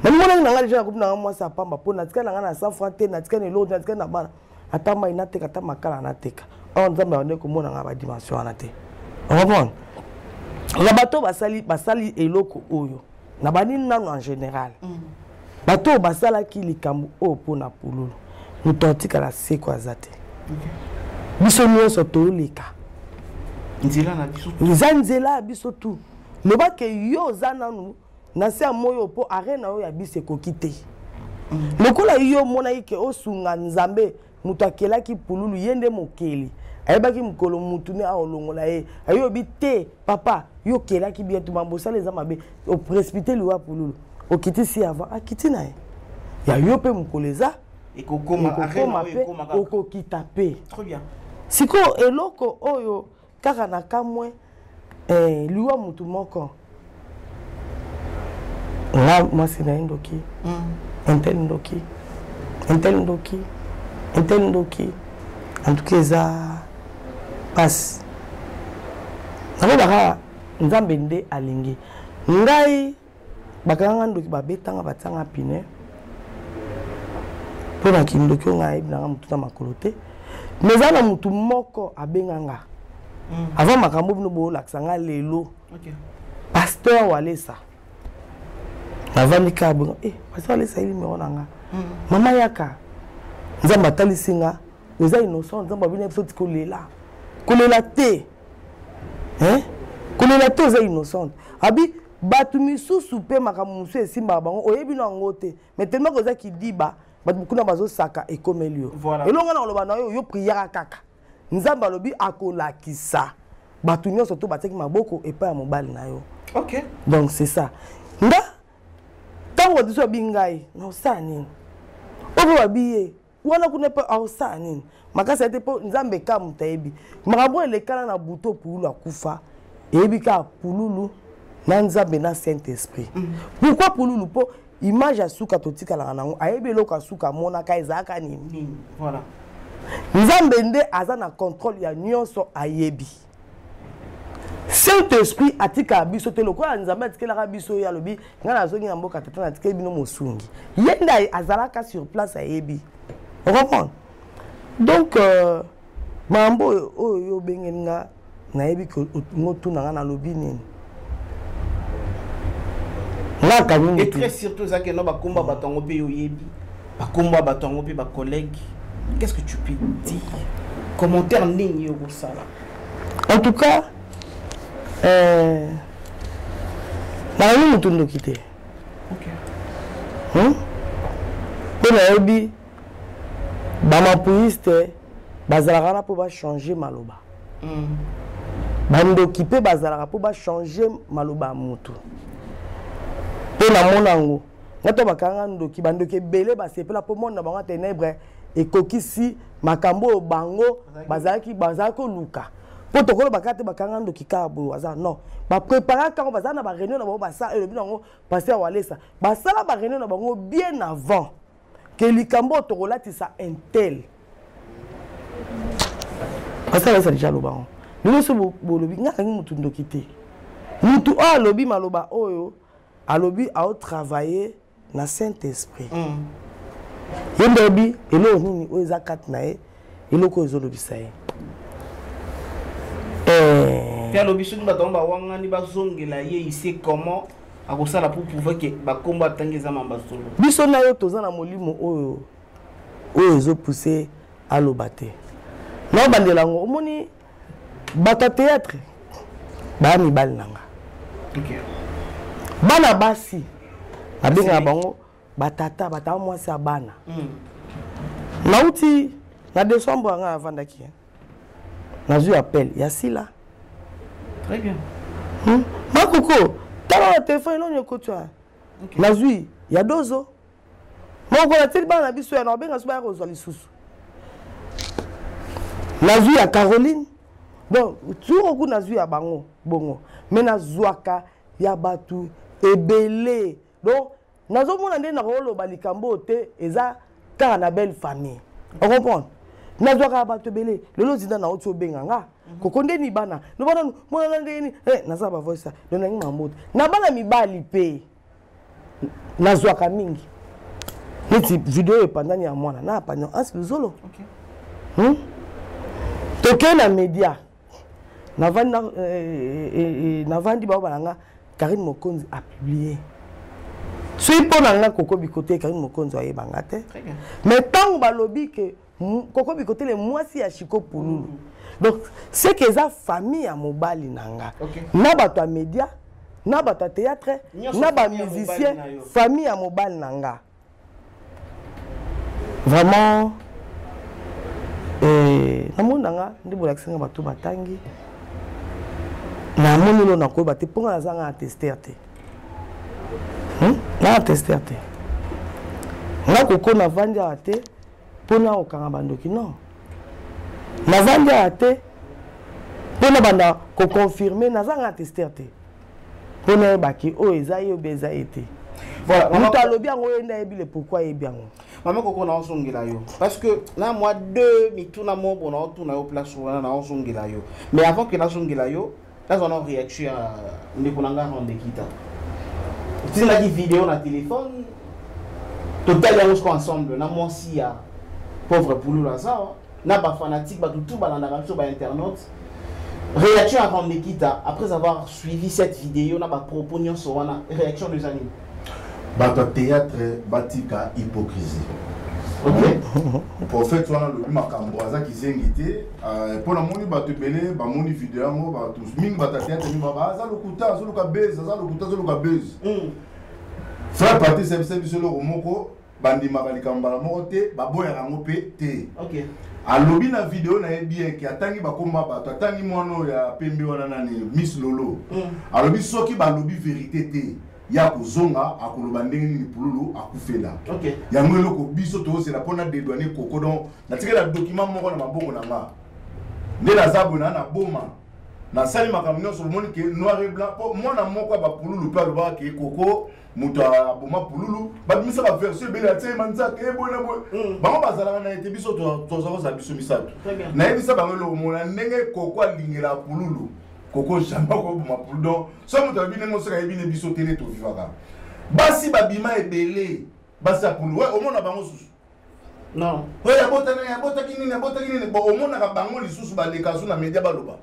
S1: Namonaki na nga deja nakomi nanga mwasi ya pamba, mpo natikali na nga na 100 franc te, natikali na eloko te, natikali na bana, ata mai nateka, ata makala nateka. Or Nzambe abandaki komona nga badimension wana te. Ocomprendre? Na bato basali basali eloko oyo na bani nano en général, bato oyo basalaki likambo oyo mpo na Pululu, moto atikala seko aza te. Biso nyonso toleka
S2: nzela na biso,
S1: eza nzela ya biso tu. Lobake yo oza nanu na se ya moi oyo mpo arrêt na oyo ya biso ekoki te. Lokola yo omonaki ke osunga Nzambe, moto akelaki Pululu, ye nde mokeli, ayebaki mokolo mutu ne aolongola ye. Ayobi te, papa, yo okelaki bien, tumambo osala eza mabe, oprécipité liwa Pululu, okitisi avant akiti na ye ya yo mpe mokolo eza
S2: ekokoma
S1: mpe okokita mpe. Sikoyo eloko oyo kaka na kamwe, liwa mutu moko, nga mwasi na ye ndoki, intel ndoki, intel ndoki, intel ndoki. En tout cas eza pasi. Nakolobaka Nzambe nde alingi ngai. Bakanganga ndoki, babetanga, batianga pine mpo na kindoki oyo ngai ayebi nanga motu na makolo te. Mais eza na motu moko abenganga avant makambo bino boolakisa nga lelo, pasteur Walesa. Navandi kaka bongo, pasteur Walesa ye numero na nga, mama yaka, Nzambe atalisi nga oza innocent, Nzambe abina biso ti kolela, kolela te, kolela te, oza innocente. Abi bato misusu mpe makambo mosusu esimbaka bango, oyebi no yango te, mais tellement koza kidiba, bato kuna bazosaka ekomeli yo. Elongo na koloba na yo, yo priaka kaka. Nzambe alobi akolakisa bato nyonso to batiaki maboko epai ya mobali na yo.
S2: Okay.
S1: Donc c'est ça. Nga ntango bato biso babi ngai naosala nini, oyo babi ye wana kuna mpe aosala nini, makasi ya te mpo Nzambe ka moto ayebi makambo oyo elekana na buto. Pululu akufa, eyebi kaka Pululu na Nzambe na Saint Esprit. Pourquoi Pululu? Mpo image ya suka totikalaka nango, ayebi eloko ya suka amonaka ezalaka nini.
S2: Voilà.
S1: Nzambe nde aza na contrôle ya nyonso, ayebi. Saint Esprit atikaka biso te lokola Nzambe atikelaka biso. Ye alobi: "Ngai nazongi na mboka Tata, natikeli bino mosungi." Ye nde azalaka sur place, ayebi. Ocomprendre? Donc makambo oyo oyo yo obengeli nga, nayebi ngotuna nga nalobi nini, nga akangi.
S2: Et très surtout ezalaki no bakomba bato yango mpe oyebi bakomba bato yango mpe bacollègue. Qu'est-ce que tu peux dire? Commentaire nini yo kosala?
S1: En tout cas, nakangi motu ndoki te, mpo nayebi bamapuyiste bazalaka wana mpo bachange maloba. Bandoki mpe bazalaka mpo bachange maloba ya motu. Mpo namona yango nga to bakanga ndoki, bandoki ebele basepela mpo monde na bango ya ténèbre ekokisi makambo oyo bango bazalaki koluka. Mpo tokoloba kaka te bakanga ndoki kaka boye aza non, bapreparaka yango, bazala na baréunion na bango, basala elobi nango pasteur Walesa, basala baréunion na bango bien avant ke likambo oyo tokolatisa un tel. Pasteur Walesa déjà aloba yango. Lelo so bolobi nga akangi motu ndoki te, motu oyo alobi maloba oyo alobi aotravaille na Saint Esprit. Ye nde oyebi eloko nini oyo eza kati na ye, eloko oyo ezolobisa ye.
S2: Mpe alobi soki bato yango bawangani, bazongela ye, ise comment akosala pour prouver ke bakombo atangi eza mamba solo?
S1: Biso na yo toza na molimo oyo oyo ezopousse aloba te. Naobandela yango, omoni bato ya théâtre baya mibali na nga. Bana basi babengaka bango batata, batata mwasi ya bana. Nauti na décembre yanga avandaki, nazwi appel ya Sila.
S2: Très bien.
S1: Makoko, tala na telefone eloni ekoti wana. Nazwi ya dozo moko, natili bana na biso ya na babenga so baya kozwa lisusu. Nazwi ya Caroline. Donc turoku nazwi ya bango bongo, me nazwaka ya bato ebele. Donc nazomona nde nakoloba likambo oyo te, eza kaka na belle famille, ocomprendre? Nazwaka ya bato ebele. Lelo zinda nauti obenga nga: "Koko, ndeni bana loba nanu, monana ndeni." Naza bavoice donc nangi mambo te. Na bana mibali mpe nazwaka mingi, neti video oyo epandani ya mwana na apani Ansi Luzolo. Tokei na média, navandi navandi, bao balanga Karine Mokonzi apublie. Soki mpo na nga Koko Bikote, Karine Mokonzi ayebanga te, mais ntango balobi ke Koko Bikotele mwasi ya Chiko Pululu, donc c'est que eza famille ya mobali na nga. Na bato ya média, na bato ya théâtre, na bamusicien, famille ya mobali na nga vraiment. Namoni na nga nde bolakisi nga bato batangi, namoni lo nakoyeba te mpo nga naza nga na tester te. Nga na tester te. Nga koko navandi awa te mpona kokanga bandoki, non. Navandi awa te mpona banda koconfirme, naza nga na tester te mpo nayebaki oyo eza ye obe eza ye te. Moto alobi yango, ye nde ayebi le pourquoi ayebi yango.
S2: Mama Koko, naozongela yo parce que na mwa deux mituna moko naotuna yo place wana, naozongela yo. Mais avant que nazongela yo, nazwa na réaction ya ndeko na nga Randekita. Otindaki video na téléphone, totali yango siko ensemble na mwasi ya pauvre Pululu azawa, na bafanatique, bato tu balandaka biso, bainternaute. Réaction ya Randekita après avoir suivi cette vidéo na bapropos nyonso wana, réaction des amis?
S4: Bato ya théâtre batika hypocrisie. Prophète wana alobi makambo, aza kizengi te. Mpo namoni bato ebele bamoni video yango, bato mingi, bato ya théâtre mingi aza lokuta, azoluka buzz, aza lokuta, azoluka buzz. Frère Patrice ayebisa biso eloko moko: bandimaka likambo mbala moko te, baboyaka yango mpe te. Alobi na video na ye bien ke atangi bakomba bato, atangi mwana oyo ya pembe wana nani, Miss Lolo. Alobi soki balobi vérité te, ya kozonga akoloba ndenge nini Pululu akufela. Yango eloko biso tozela mpona dédouaner Koko. Donc natikela document moko na maboko na nga nde naza boye na boma, nasali makambo nyonso, bomoni ke noir et blanc, mpo mwana moko ya bapululu mpe alobaka ke Koko moto aboma Pululu. Babimisa baversion ebele, atie manzaka eboye na boye. Bango bazalaka na ete biso toza kozala biso misato. Nayebisa bango eloko mona ndenge Koko alingela Pululu, Koko jamais akoboma Pululu. Donc so moto alobi ndenge soki ayebi ne biso te nde tovivaka. Basi babima ebele, basi ya Pululu omona bango susu?
S2: Non.
S4: Oyo abotani, abotaki nini, abotaki nini. Bon, omonaka bango lisusu baleka so na media, baloba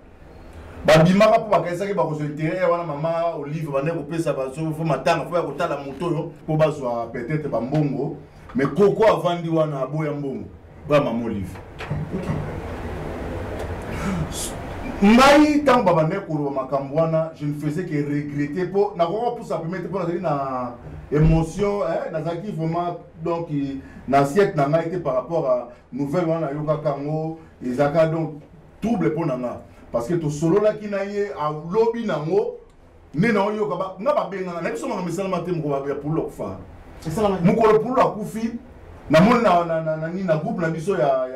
S4: babimaka mpo bakanisaki bakozwa intérêt wana. Mama Olive bandeki kopesa baso fo matanga fo ya kotala moto oyo mpo bazwa peut-être bambongo, mais Koko avandi wana, aboya mbongo oya mama Olive. Ngai ntango babandaki koloba makambo wana, je ne faisais que regretter, mpo nakoka kopusa peme te, mpo nazali na émotion, nazalaki vraiment donc na assiette na ngai te par rapport à nouvelle wana. Nayokaka yango, ezalaka donc trouble mpo na nga, parce que tosololaki na ye, alobi nango nde naoyoka nga babengana na biso. Makambo esalama te. Mokolo ya Pululu akufa, mokolo Pululu akufi, namoni nani na groupe na biso ya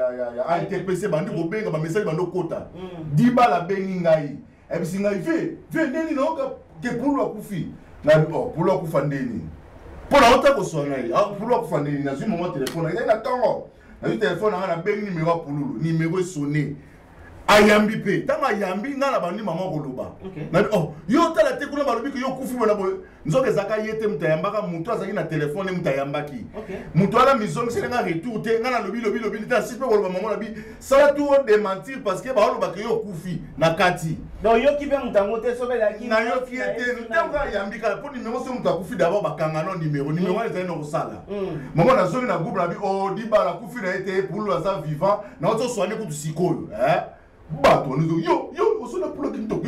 S4: ANTPC bandi kobenga, bamessage bandi okota. Dibala abengi ngai, ayebisi ngai: "Ve ve, ndeni nayoka ke Pululu akufi." Nabi: "Oh, Pululu akufa ndeni?" Mpo na ota koswa na ye, Pululu akufa ndeni? Nazwi mama telefone, ezali na ntongo, nazwi telefone na ngai, nabengi nimero ya Pululu, nimero esonne, ayambi. Mpe ntango ayambi ngai, na bandi mama koloba, nabi: "Oh, yo otala te kuna, balobi ke yo okufi bona boye." Nzoka ezalaka ye te moto ayambaka, moto azalaki na telefone, moto ayambaki, moto wana mizongiseli nga retour te. Ngai nalobi lobi lobi te, asisi mpe koloba, mama lobi sala tu odémentir, parce que baolobaka yo okufi na kati.
S2: Donc yoki mpe moto yango te soki ezalaki?
S4: Nayoki ye te. Ntango ayambi kaka mpo nimero, so moto akufi d'abord bakanga no nimero, nimero wana ezali na kosala. Mama nazongi na groupe, nabi: "O Dibala akufi na ye te, Pululu aza vivant." Nauti oswane kutu sikoyo, bato wana yo yo osona Pululu kintoki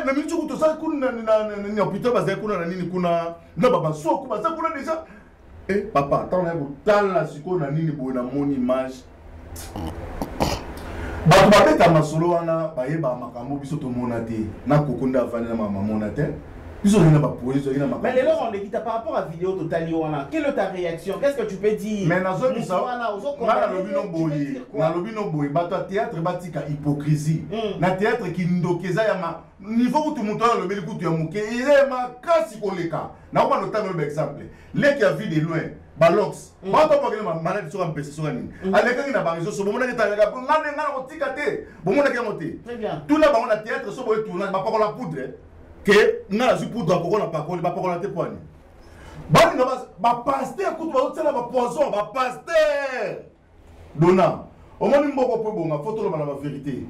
S4: na miniti kutu osali kuna na hôpital, bazali kuna na nini kuna na babasoko, baza kuna déjà. Papa, ntango naye kotala sikoyo na nini boye, namoni image, bato babeta masolo wana, bayebaka makambo biso tomona te. Na Koko nde avandi na mama mona te, biso ozali na baprojet, ozali na
S2: Mais lelo Rondekita, par rapport à vidéo totali wana, quelle est ta réaction? Qu'est-ce que tu peux dire?
S4: Mais nazobisa nga, nalobi no boye, nalobi no boye: bato ya théâtre batika hypocrisie. Na théâtre, kindoki eza ya ma niveau kutu moto oyo alobeli kutu ya moke, eza ya makasi koleka. Nakobanda otanga oyo baexemple: leki ya Vie de Loin, balox, bato bakende maladi, soki ampese, soki nini, alekaki na bareseau so, bomonaki talaka nga nde nga na kotika te, bomonaki yango te. Tuna bango na théâtre, so boye tournage, bapakola poudre ke nga nazwi poudre ya Koko na pakoli, bapakola te. Poani balinga bapasteur kutu bazotiela bapoison, bapasteur dona. Omoni mboko mpo ebonga, fo toloba na bavérité.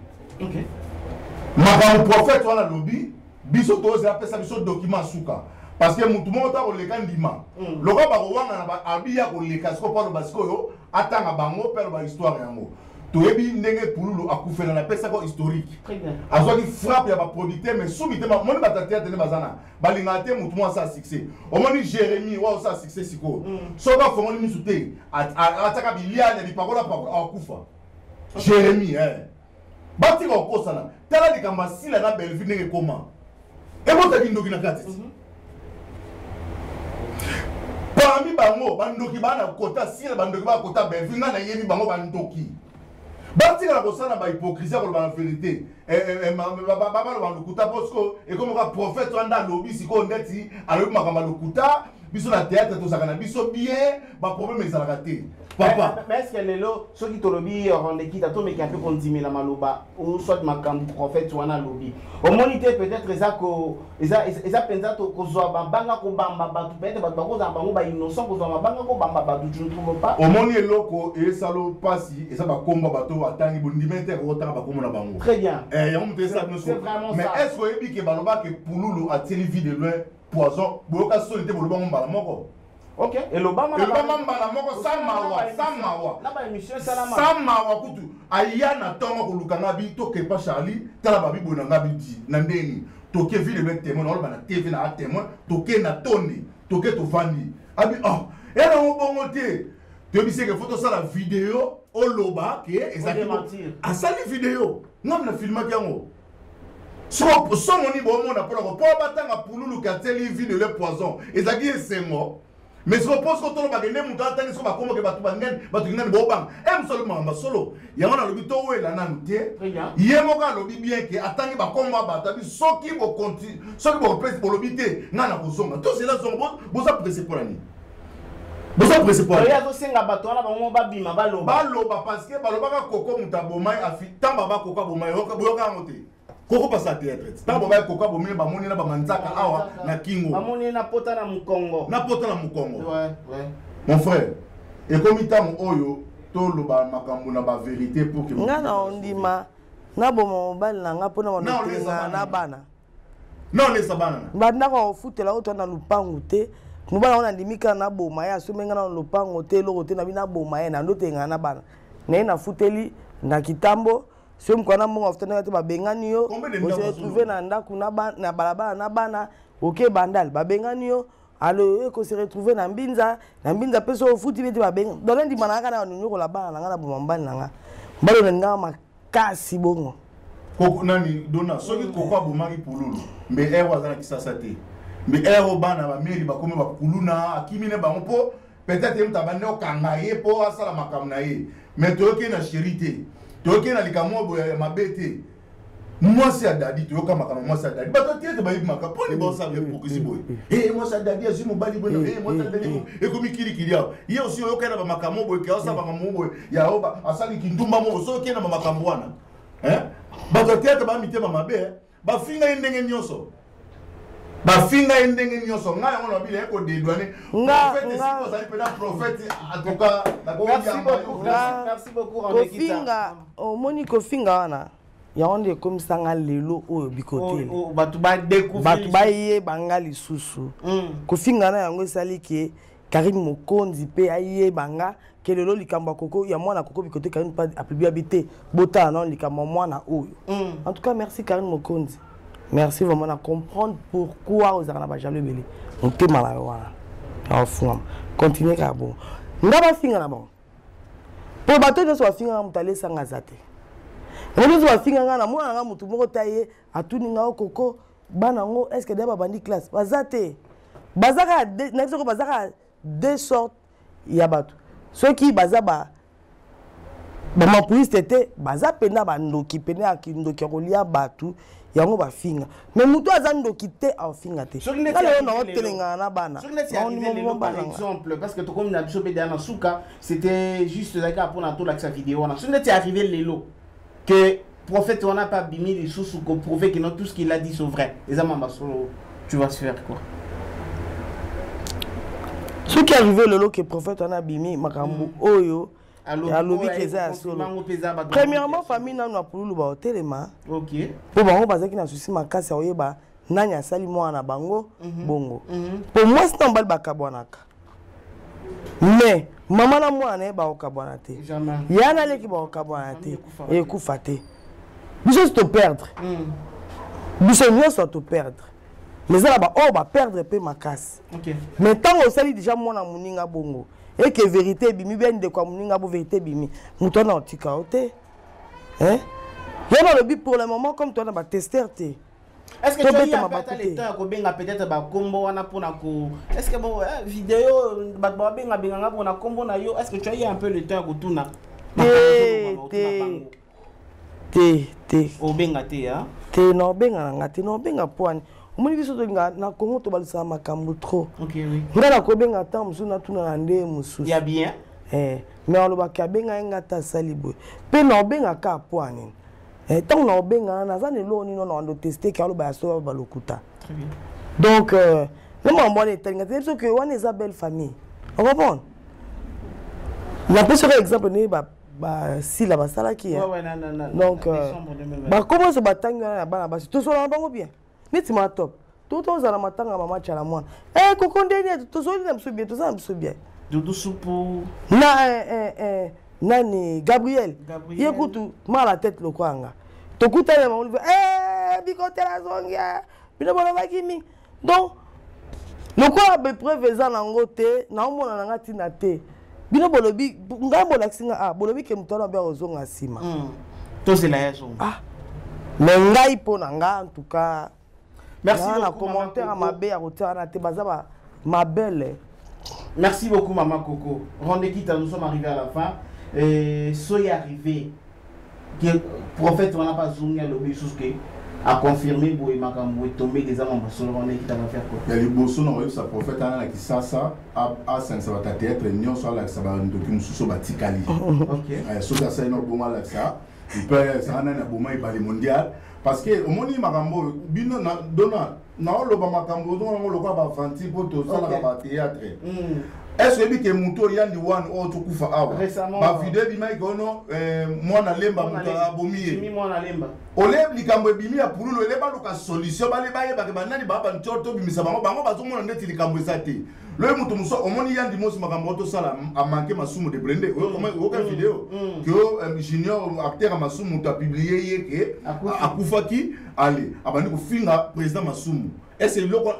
S4: Makambo prophète wana alobi, biso tozela apesa biso document suka, parce que mutu moko ta koleka ndima lokola bakowangana abi ya koleka sikoyo mpo aloba sikoyo, atanga bango mpe aloba histoire yango. Toyebi ndenge Pululu akufela, napesaka historique. Azwaki frappe ya baproducteur, mais sumi te. Moni bato ya théâtre nde baza na balingaka te motu moko asala succès. Omoni Jérémie wa osala succès sikoyo, soki afongoli misu te, atiaka biliani ya bipakola pakola, akufa Jérémie. Batika kokosana. Tala likambo asila na Bellevue, ndenge ekoma, ebotaki ndoki na kati ti parmi bango bandoki baa na kota Sila, bandoki baa kota Bellevue. Ngai nayebi bango bandoki. Batikala kosala bahypocrisie ya koloba na vérité, baloba lokuta, mpo sikoyo ekomaka prophète wana nde alobi sikoyo ndeti alobi makambo ya lokuta. Biso na théâtre tozalaka na biso bien, baproblème ezalaka te, papa.
S2: Mais est ce que lelo soki tolobi Rondekita, tomeki mpe kondimela maloba ou soit makambo prophète wana alobi, omoni te peut-être eza ko eza mpenza kozwa mabanga kobamba bato, peut-être bato bakozala bango bainnocent, kozwa mabanga kobamba bato, tu ne trouves pas?
S4: Omoni eloko esala mpasi eza bakombo bato atangi, bondime te akokotanga bakombo na bango.
S2: Très bien.
S4: Yango moto esala bino. Mais est ce que oyebi ke balobaka Pululu atieli Vie de Loin poison? Boyoka soni te, bolobango mbala moko.
S2: Ok, elobama.
S4: Elobama mbala moko, sa mawa, sa mawa.
S2: Na baémission esalama.
S4: Sa mawa kutu aya na ntongo koluka nga bi tokepa Charlie, tala babi boye na nga bi di na ndeni toke Vie de Loin témoin, naoloba na TV na a témoin, toke na tondi, toke tovandi, abi: "Oh, ya nango bongo te." Toyebi seke fo tosala video. Oloba ke ezalaki asali video ngam na filmaki yango somoni bomona mpona ko mpo batanga pululu ke atieli vino le poison ezalaki esengo. Mais siko mpo siko tolobaka nde moto atangi siko bakomboke bato bangani bato kingani bobanga e mosu alobi makambo solo yango nalobi towela nanu te. Ye moko alobi bien ke atangi bakombo ya bato abi soki bokonti soki bopesi bolobi te ngai nakozonga tozela zonga. Boza presse mpo na nini? Boza presse mpo
S2: ye azosenga bato wana bango babima baloba.
S4: Baloba parce que balobaka koko moto abomai afi ntango baba koko abomai boyoka yango te. Koko pasa théâtre ntango babai koko abomai bamoni na bamanzaka awa na kingo.
S2: Bamoni na pota na mokongo.
S4: Na pota na mokongo. Mon frère, ekomi ntango oyo toloba makambo na bavérité pour que
S1: nga na ondima naboma mobali na nga mpona banotelengana na bana.
S4: Non, lesa bana na
S1: bandako akofutela oyo toa na lupangu te. Mobali yango nandimi kaka naboma ye, asombi nga na lopango te, eloko te, nabi naboma ye nando telengana na bana naye nafuteli na kitambo. Soki mokolo na mbongo afuta ndenge te, babengani yo, ose retrouve na ndako na balabala na bana oke Bandal, babengani yo. Alo eko se retrouver na Mbinza, na Mbinza mpe so ofuti bete babenga. Donc nandima na nga kaka na banonyokola bana na nga, na boma mobali na nga, mobali oyo nalingaka makasi bongo.
S4: Koko nani dona soki koko abomaki pululu mbe ero aza na Kisasa te, mbe ero bana bameri bakomi bakuluna akimi ne bango mpo peut-être ye moto abandi okanga ye mpo asala makambo na ye. Mais toyoki ye na chéri te, toyoki ye na likambo boye ya mabe te. Mwasi ya Dadi, toyoka makambo mwasi ya Dadi, bato te ete bayebi makambo mpo ni bosala hypocrisie boye. E mwasi ya Dadi azwi mobali boye, e mwasi ya Dadi ekomi kilikili awa. Ye osi oyoka ye na bamakambo boye ke asala makambo boye ya oyo asali kindumba moko. Soki okei na bamakambo wana, bato ya théâtre baa mitema mabe, bafinga ye ndenge nyonso, bafinga ye ndenge nyonso. Ngai yango na bino ekodedwane prophète esika ozali mpena prophète en tout cas.
S2: Merci beaucoup.
S1: Kofinga, omoni kofinga wana yango nde ekomisanga lelo oyo bikotele.
S2: Bato badécouvrir.
S1: Bato bayeba nga lisusu. Kofinga na yango esali ke Karine Mokonzi mpe ayeba nga ke lelo likambo ya koko ya mwana koko bikote. Karine mpe apublie abi te botala nano likambo ya mwana oyo. En tout cas merci Karine Mokonzi, merci vraiment na comprendre pourquoi ozalaka na bajaloux ebele. Motema na yo wana aofungama, continue kaka bongo. Nga bafinga na bango mpo bato nyonso bafinganga, moto alesanga aza te. Yango nyonso bafinga nga na mwana nga, motu moko ta ye atuni nga o koko bana yango est ce que deya babandi classe baza te. Baza kaka na biso, baza kaka deux sortes ya bato. Soki baza ba bamapuriste te, baza mpena bandoki pene ya kindoki ya kolia bato, yango bafinga. Mais moto aza ndoki te aofinga te.
S2: Soki neti
S1: nga lelo
S2: arrivé
S1: naotelengana na bana.
S2: Soki neti arrivé lelo par exemple, parce que tokomi na biso mpe deya na suka, c'était juste ezalaki kaka mpona tolakisa video wana. Soki neti arrivé lelo que prophète wana mpe abimi lisusu koprouve que non, tout ce qu'il a dit c'est vrai, eza mamba solo, tu vas se faire quoi?
S1: Soki arrivé lelo ke prophète wana abimi makambo oyo alobi ke eza ya solo, premièrement famille nanu ya pululu baotelema mpo bango bazalaki na susi makasi ya koyeba nani asali mwana na bango bongo. Mpo mwasi na mobali bakabwanaka, mais mama na mwana na ye bakokabwana te.
S2: Jamais.
S1: Ya naleki bakokabwana te, ekufa te. Biso nyonso toperdre, biso nyonso toperdre, mais eza na baoyo baperdre mpe makasi. Mais ntango osali déjà mwana moninga bongo eke vérité ebimi bien, ndeko ya moninga bo vérité ebimi, moto wana otika yo te. Hein? Yo nalobi pour le moment comme toi na batester te.
S2: Est-ce que tu as eu
S1: Tobetama
S2: un peu
S1: bato
S2: le
S1: te.
S2: temps ya kobenga peut-être bakombo wana mpona ko est-ce que bon vidéo bato babenga benganga mpona kombo na yo, est-ce que tu as eu un peu le temps ya kotuna?
S1: Te, te. Te, te.
S2: Obenga te, hein?
S1: Te, na obenga na nga te. Na obenga po wani omoni biso tolinga na Kongo tobalisaka makambo trop.
S2: Ok, oui.
S1: Nga nakobenga ntango mosusu natuna na nde mosusu.
S2: Ya bien.
S1: Mais alobaki abenga ye nga te, asali boye mpe na obenga kaka po anini. Ntango na obenga naza na eloko nini na wando teste ke aloba ya solo balokuta.
S2: Très bien.
S1: Donc na makambo wana etalinga te biso ke wana eza belle famille, ocomprendre? Napesi oka exemple ndenge basila basalaki, hein.
S2: Ouais, ouais, na,
S1: Donc
S2: na décembre 2020.
S1: Bakombo nyonso batangi wana ya bana basi, tosolana na bango bien. Neti ma top to tozala matanga ya mama Tiala mwana koko ndeni tozoli na biso bien, toza na biso bien.
S2: Doudou Supu.
S1: Na nani Gabriel.
S2: Gabriel.
S1: Ye kutu mal la tête lokola nga tokutani na bango bikotela zongi bino bolobaki mingi. Donc lokola bapreuve eza nango te, naomona na nga ntina te. Bino bolobi ngai bolakisi nga ah bolobi ke moto wana obe akozonga nsima.
S2: Tozela ya zonga.
S1: Ah. Mais ngai mpo na nga en tout cas.
S2: Merci
S1: beaucoup. Na
S2: beaucoup,
S1: commentaire
S2: Maman
S1: ya mabe ya kotia wana te baza ba mabele.
S2: Merci beaucoup Maman Coco. Rendez quitte, nous sommes arrivés à la fin. Et soyez arrivés. Que prophète wana pas zongi alobi lisusu ke a confirmé boye makambo etombe eza mambo solo wana ekita va faire quoi?
S4: Ya liboso na koyebisa prophète wana na Kisasa asangisa bato ya théâtre nyonso, alakisa bandoki mosusu oyo batikali. Soki asali na obongo, alakisa mpe ezala nani aboma ebale mondial, parce que omoni makambo oyo bino dona naoloba makambo ozonga yango lokola bavanti mpo tosalaka bathéâtre. Est ce oyebi ke motu oyandi wana oyo tokufa awa, bavideo ebimaki kono mwana lemba, moto abomi ye. Ole likambo ebimi ya pululu, ele baluka solution, bale bayebake banani baa bantior, tobimisa bango. Bango bazomona ndeti likambo eza te. Loyi moto mosusu omoni yandi mosi makambo oyo tosala amanke Masumu de Brende, oyoka video ke junior acteur ya Masumu, moto apublie ye ke akufaki, ale abandi kofinga président Masumu. Est ce eloko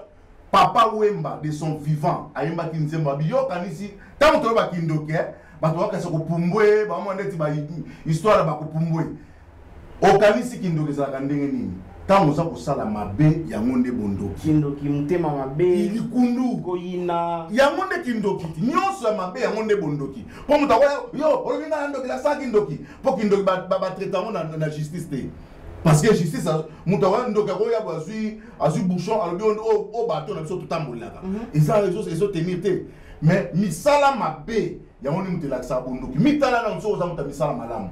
S4: Papa Wemba de son vivant ayembaki nzembo abi yokanisi ntango toyebaki ndoki, bato bakasa kopumbwe, bamwa ndeti bahistoire bakopumbwe. Okanisi kindoki ezalaka ndenge nini? Ntango oza kosala mabe, yango nde bondoki.
S2: Kindoki motema mabe.
S4: Likundu.
S2: Koyina.
S4: Yango nde kindoki. Nyonso ya mabe, yango nde bondoki. Mpo moto akoya, yo olobi ngai na ndoki, nasala kindoki, mpo kindoki batraite yango na justice te, parce que justice, moto akoya ndoki, akoya azwi azwi bouchon, alobi o bato na biso totambolelaka, eza ezotenir te. Mais misala mabe, yango nde moto elakisaka bondoki. Mitala nano soki oza moto ya misala malamu,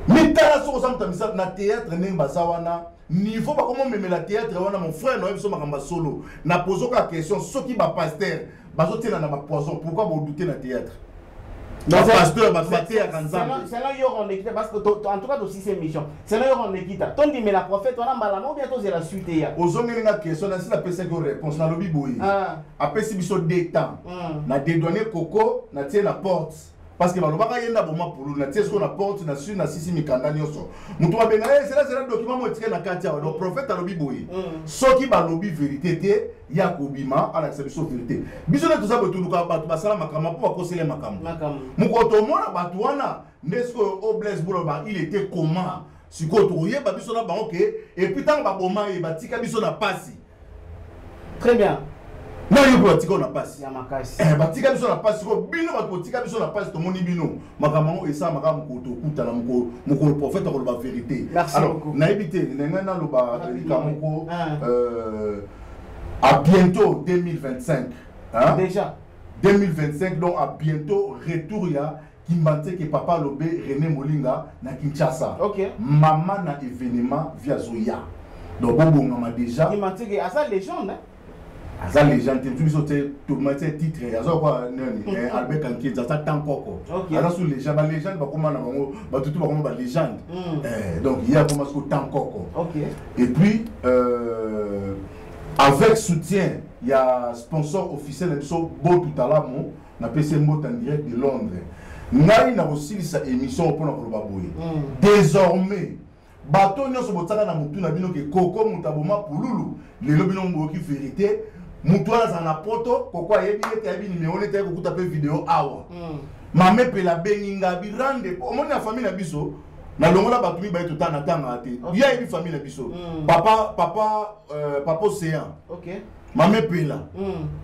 S4: mitala soki oza moto ya misala na théâtre ndenge baza wana, niveau bakomomemela théâtre wana. Mon frère, nayebi biso makambo ya solo. Na pozoka question, soki bapasteur bazotiela na bapoison, pourquoi bodute na théâtre? Bapasteur, bato bateyaka Nzambe.
S2: Selon yo, Rondekita, parce que en tout cas tosisi émission, selon yo, Rondekita, tondimela prophète wana mbala moko bien tozela suite ya?
S4: Ozongeli nga question. Nasi napesaki yo réponse, nalobi boye: apesi biso deux temps na dédouane Koko, natie na porte, parce que balobaka ye nda boma pululu. Natie sikoyo na porte, na su nasisi mikanda nyonso, moto babenga ye zelazela, document mo etike na kati awa. Donc prophète alobi boye: soki balobi vérité te, ya kobima alakisa biso vérité. Biso nde toza boye, toluka bato basala makambo mpo bakosele makambo. Mokolo tomona bato wana nde sikoyo o Blaise Boloba, il était comment? Sikoyo tokoyeba biso na bango ke et puis ntango baboma ye, batika biso na pasi.
S2: Très bien.
S4: Na yo mpe batika na pasi.
S2: Ya makasi.
S4: Batika biso na pasi. Sikoyo bino bato botika biso na pasi, tomoni bino makambo yango esalamaka. Mokolo tokutana, mokolo prophète akoloba vérité.
S2: Alors
S4: nayebi te, na ngai naloba likambo moko: à bientôt 2025,
S2: hein? Déjà.
S4: 2025, donc à bientôt, retour ya Kimbanseke, papa Lobe René Molinga na Kinshasa. Mama na événement via Zoya, donc bobongama déjà.
S2: Kimbanseke aza légende, hein?
S4: Aza légende te, biso te tomati titre aza kwa nani, Albert Kankienza aza tankoko, aza su légende. Balégende bakoma na bango, bato tu bakoma balégende. Donc ye akoma siko tankoko. Et puis avec soutien ya sponsor officiel na biso Botutalamu, napesi mbote en direct de Londres. Ngai nakosilisa émission mpona koloba boye: désormais bato nyonso botiaka na motu na bino ke Koko moto aboma pululu, lelo bino boyoki vérité. Motu wana azala na Poto, Koko ayebi ete ayebi nimero nete aye kokuta mpe video awa. Mama Epela abengi nga birande, omoni na famille na biso nalongola bato mibale, totanga natangaka te. Ye ayebi famille na biso, papa Océan, mama Epela,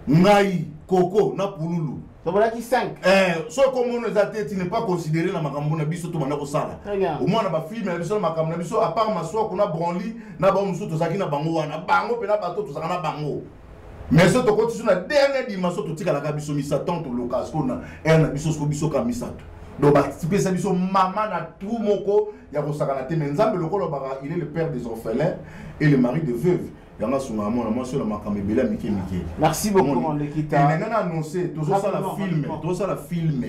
S4: ngai Koko na pululu.
S2: Tobolaki 5.
S4: Soki komona eza te, tu n'est pas considéré na makambo na biso tobanda kosala. Omwana bafilme na biso na makambo na biso, à part Maswako na Branli na bango mosusu tozalaki na bango wana, bango mpena bato tozalaka na bango. Mais so tokoti so na dernière dimension, totikalaka biso misato. Toloka sikoyo na aire na biso, siko biso ka misato. Donc bapesa biso mama na trou moko ya kosakana te. Mais Nzambe, lokola baka, il est le père des orphelins et le mari de veuve, yango asungaka mwana mwasi oyo na makambo ebele ya mike mike.
S2: Merci beaucoup, Mandekita.
S4: Nanga na annonce, tozosala film, tozosala film,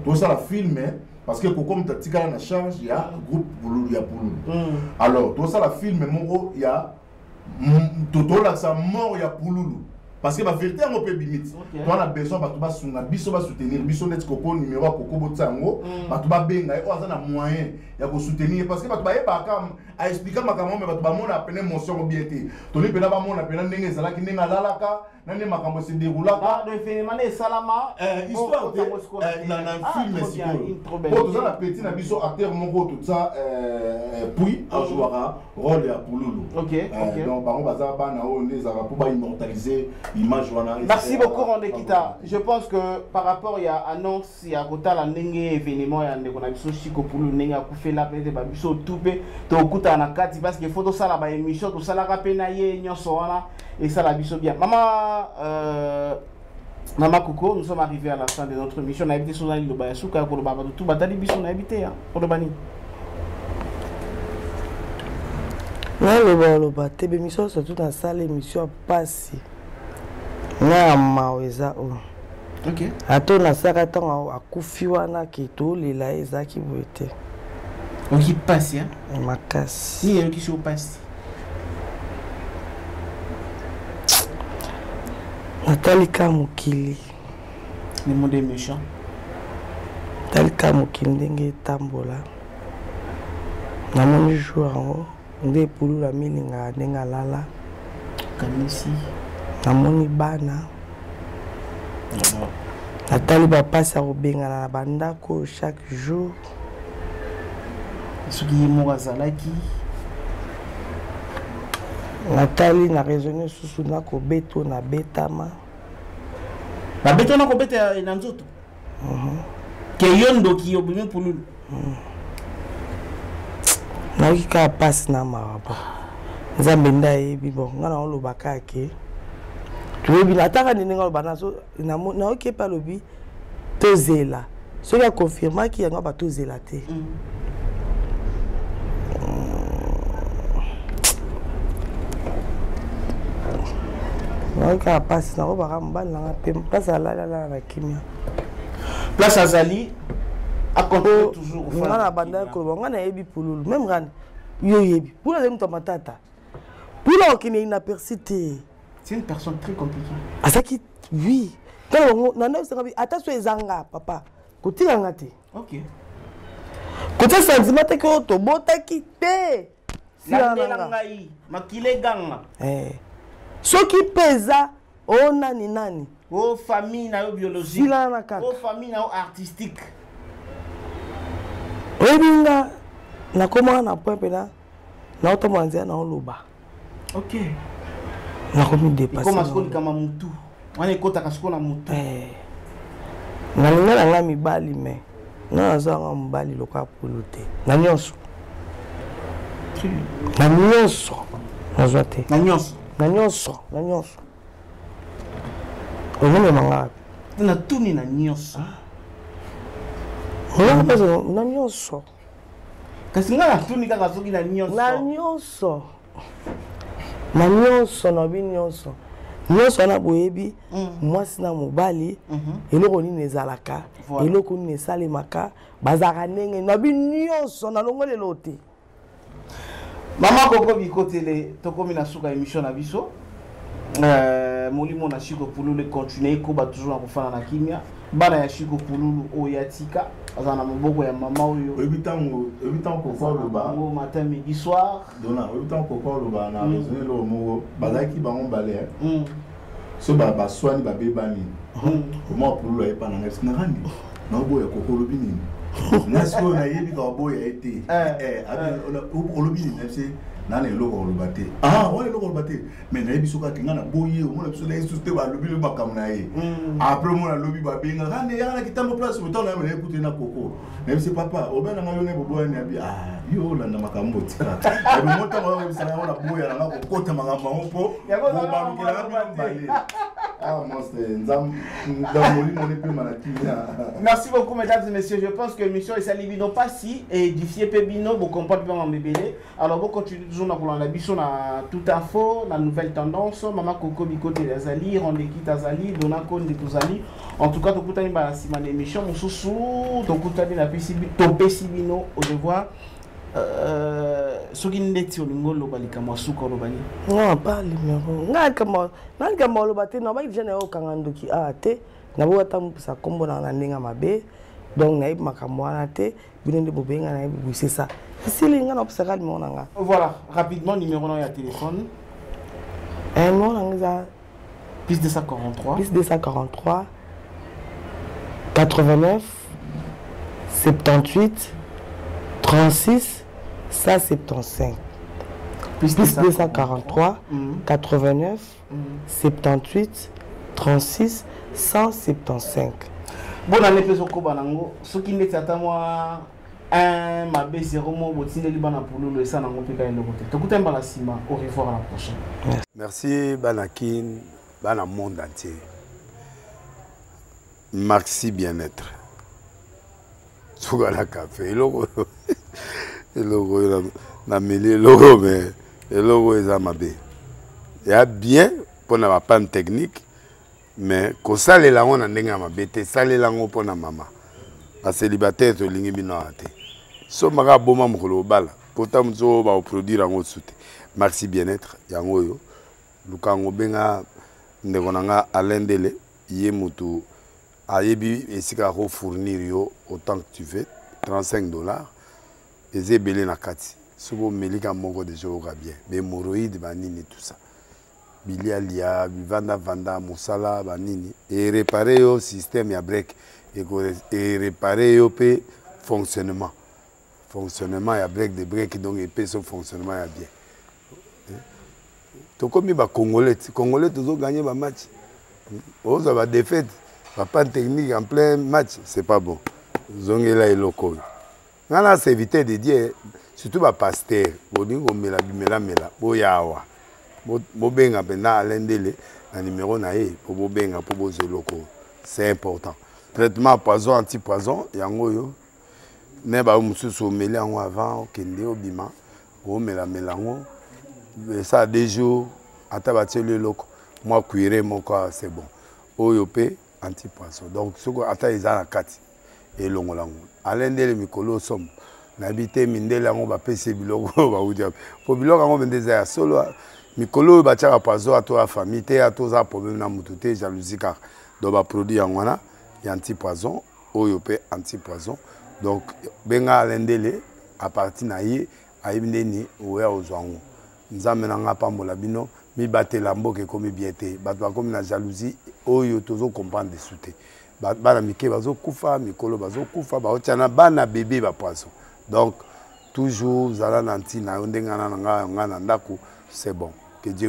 S4: tozosala film, parce que Koko moto atikala na charge ya groupe Pululu, ya Pululu. Alors tozosala film moko ya tolakisa mort ya Pululu. Parce que bavérité yango mpe ebimi ti toza na besoin bato basunga biso, basoutenir biso neti Koko. Numéro ya Koko botia yango, bato babenga ye oyo aza na moyen ya kosoutenir ye, parce que bato bayebaka aexplika makambo, me bato bamona pene émotion yango bien te. Toli mpena bamona mpena ndenge ezalaki, ndenge alalaka na nde makambo ese déroulaka.
S2: Esalama.
S4: Histoire te na film. Sikoyo po toza na petit na biso, acteur moko totia puis ajouaka rôle ya Pululu. Donc bango baza bana oyo nde ezalaka mpo baimmortaliser image wana.
S2: Merci beaucoup, Rondekita. Je pense que par rapport ya annonce ya kotala ndenge événement ya ndeko na biso Chiko Pululu, ndenge akufela, peut-être babiso tu mpe tokutana na kati, parce que faut tosala baémission tosalaka mpe na ye nyonso wana, esala biso bien. Mama Mama Koko, nous sommes arrivés à la fin de notre émission. Nayebi te soki liloba ya suka ya koloba bato tu batali biso. Nayebi te koloba nini.
S1: Naloba oloba te. Bémission, surtout nasala émission ya pasi na ya mawa eza oyo. Ata nasalaka ntango akufi wana ke tolela ye, ezalaki boye te.
S2: Oki pasi?
S1: Makasi.
S2: Nini eyokisi yo pasi?
S1: Natali ka mokili.
S2: Le monde est méchant.
S1: Natali ka mokili ndenge etambola. Namoni jour yango nde epulula milingaka ndenge alala.
S2: Kanisi.
S1: Namoni bana, natali bapasi ya kobengana na bandako chaque jour.
S2: Soki ye moko azalaki.
S1: Natali na raisonne susu nakobeta oyo nabetama.
S2: Babeta na kobeta na nzoto ke yo ndoki, obimi Pululu.
S1: Nayoki kaka mpasi na mawa. Bo Nzambe nde ayebi. Bon, ngai naoloba kaka ke toyebi ataka nde ndenge aloba. Nayoki mpe alobi tozela soki akonfirmaki yango, batozela te. Nayoki kaka mpasi. Nakobaka mobali nanga mpe mpasi, alali, alala na kimia.
S2: Place azali, acontinue toujours.
S1: Nga na bandaki koloba, nga nayebi Pululu même rani, yo oyebi Pululu azali moto ya matata. Pululu akokende inaperçu te.
S2: C'est une personne très compliquée.
S1: Azalaki, oui. Tala bango nandakisanga, ata so ezanga papa kotikanga te. Kotia sentiment te ke oyo tobotaki te.
S2: Landela ngai makila eganga.
S1: Soki mpe eza o nani nani.
S2: O famille na yo biologique.
S1: Silana kaka.
S2: O famille na yo artistique.
S1: Oyebi nga nakomaka na point mpena naotambola nzela, naoloba. Nakomi dépasse.
S2: Ekoma sikoyo likama mutu wana, ekotaka sikoyo na mutu.
S1: Nalinga na ngai mibali, me nga nazwanga mobali lokola Pulu te na nyonso, na nyonso nazwa te.
S2: Na nyonso.
S1: Na nyonso, na nyonso. Ozomema nga.
S2: Natuni na nyonso.
S1: Na nyonso.
S2: Kasi ngai natuni kaka soki na nyonso.
S1: Na nyonso, na nyonso, nabi nyonso, nyonso wana boyebi. Mwasi na mobali, eloko nini ezalaka, eloko nini esalemaka, bazalaka ndenge nabi nyonso, nalongo lelo te.
S2: Mama Koko Bikotele, tokomi na suka émission na biso. Molimo na Chiko Pululu continue ekoba toujours na kofanda na kimia. Bana ya Chiko Pululu oyo ya tika aza na maboko ya mama oyo.
S4: Oyebi ntango Koko aloba.
S2: Bango matin, midi, soir.
S4: Dona, oyebi ntango Koko aloba na raisonne eloko moko, bazalaki bango mbale so baswani, babebani. Omwa Pululu ayepa na ngai nakandi naoboya Koko. Olobi nini? Nga sikoyo nayebi kaka boya ye te. Olobi nini? Nayebisi naa na eloko koloba te. Ah, wana eloko koloba te, mais nayebi soki ake nga na boye, omona biso na ye susu te. Balobi lobi makambo na ye. Après omona lobi babengaka nde yaka na kitambo place otango na ye ekute na Koko. Nayebisi papa obe nanga yo ne boboyani abi. Ah, yo olanda makambo otika abi mo ntango oyebisaka yango na boya nanga kokota makambo yango mpo bobalukelaka bino mibale. Ah, monstre, nzambe molimo nepema na kimia.
S2: Merci beaucoup, mesdames et messieurs. Je pense que l'émission esali bino pasi édifié pe bino, bocomprendre mpe mambo ebele. Alors bocontinue toujours na kolanda biso na Toute Info, na Nouvelle Tendance. Mama Koko Bikote azali, Rondekit azali, Dona Konde tozali. En tout cas, tokutani mbala nsima na émission mosusu. Tokutani, napesi, topesi bino au revoir. Euh, soki ndeti olingi oloba likambo ya suka oloba nini?
S1: Non, pas numéro. Ngai likambo na likambo oloba te, nabaki deja naye okanga ndoki awa te, naboyi ata mopesa nkombo na na ndenge ya mabe, donc nayebi makambo wana te, bino nde bobenga nayebi boye, c'est ça. Esili ngai napesaka numéro na ngai.
S2: Voilà, rapidement numéro na ya téléphone.
S1: Eh, numéro na ngai eza
S2: plus 243
S1: plus 243 89 78 36 175 plus 243 89 78 36 175.
S2: Bonne année mpe ezokoba nango soki ndeti ata mwa 1 mabe 0 mo botindeli bana pululu esa nango mpe ka eloko te. Tokutani mbala nsima, au revoir, à la prochaine.
S4: Merci bana Kin, bana monde entier. Maxi bien-être. Suka na café eloko eloko oyo nameli eloko mais eloko oyo eza mabe. Ya bien mpona ba panne technique mais kosalela yango na ndenge ya mabe te, salela yango mpona mama. Ba célibataire tolingi bino awa te. Sombaka aboma mokolo obala pota mosusu oyo bakoproduire yango mosusu te. Maxi bien-être yango oyo luka yango, benga ndeko na nga Alain Ndele, ye motu ayebi esika akofournir yo autant que tu veux. 35 $ eza ebele na kati. Soki omelika moko deja oyoka bien, bahémorroïde banini tout ça, bilialia bivandavanda mosala banini, erépare yo système ya break, erépare yo mpe fonctionnement ya break de break, donc epesi yo fonctionnement ya bien. Tokomi bacongolais ti congolais tozoganye bamatch, ozwa badéfaite, bapanne technique en plein match, c'est pas bon. Zongela eloko oyo nga na serviteur de Dieu, surtout bapasteur bolingi komela bimelamela, boya awa, bobenga mpenza Alain Ndele na numero na ye mpo bobenga mpo bozwa eloko oyo, c'est important. Traitement poison, anti poison yango oyo ne bayo mosusu omeli yango avant okende obima, omelamela yango esala 2 jours, ata batieli eloko mwa cuire moko, c'est bon. Oyo mpe anti poison, donc soki ata eza na kati elongola yango. Alain Ndele mikolo osomo nayebi te mindele yango bapesi biloko oyo bauti wapi, po biloko yango mpenza eza ya solo. Mikolo oyo batiaka poison ato ya famille te, ato oza problème na motu te, jalousie kaka. Donc baproduit yango wana ya anti poison, oyo mpe anti poison. Donc benga Alain Ndele, à partir na ye ayebi ndeni oya ozwa yango. Nzambe na nga apambola bino, mibatela. Mboka ekomi bien te, bato bakomi na jalousie oyo tozocomprendre desu te. Bana mike bazokufa, mikolo bazokufa, baotia na bana bebe bapoison. Donc toujours zala na ntina yo ndenge na nga na ndako, c'est bon, que Dieu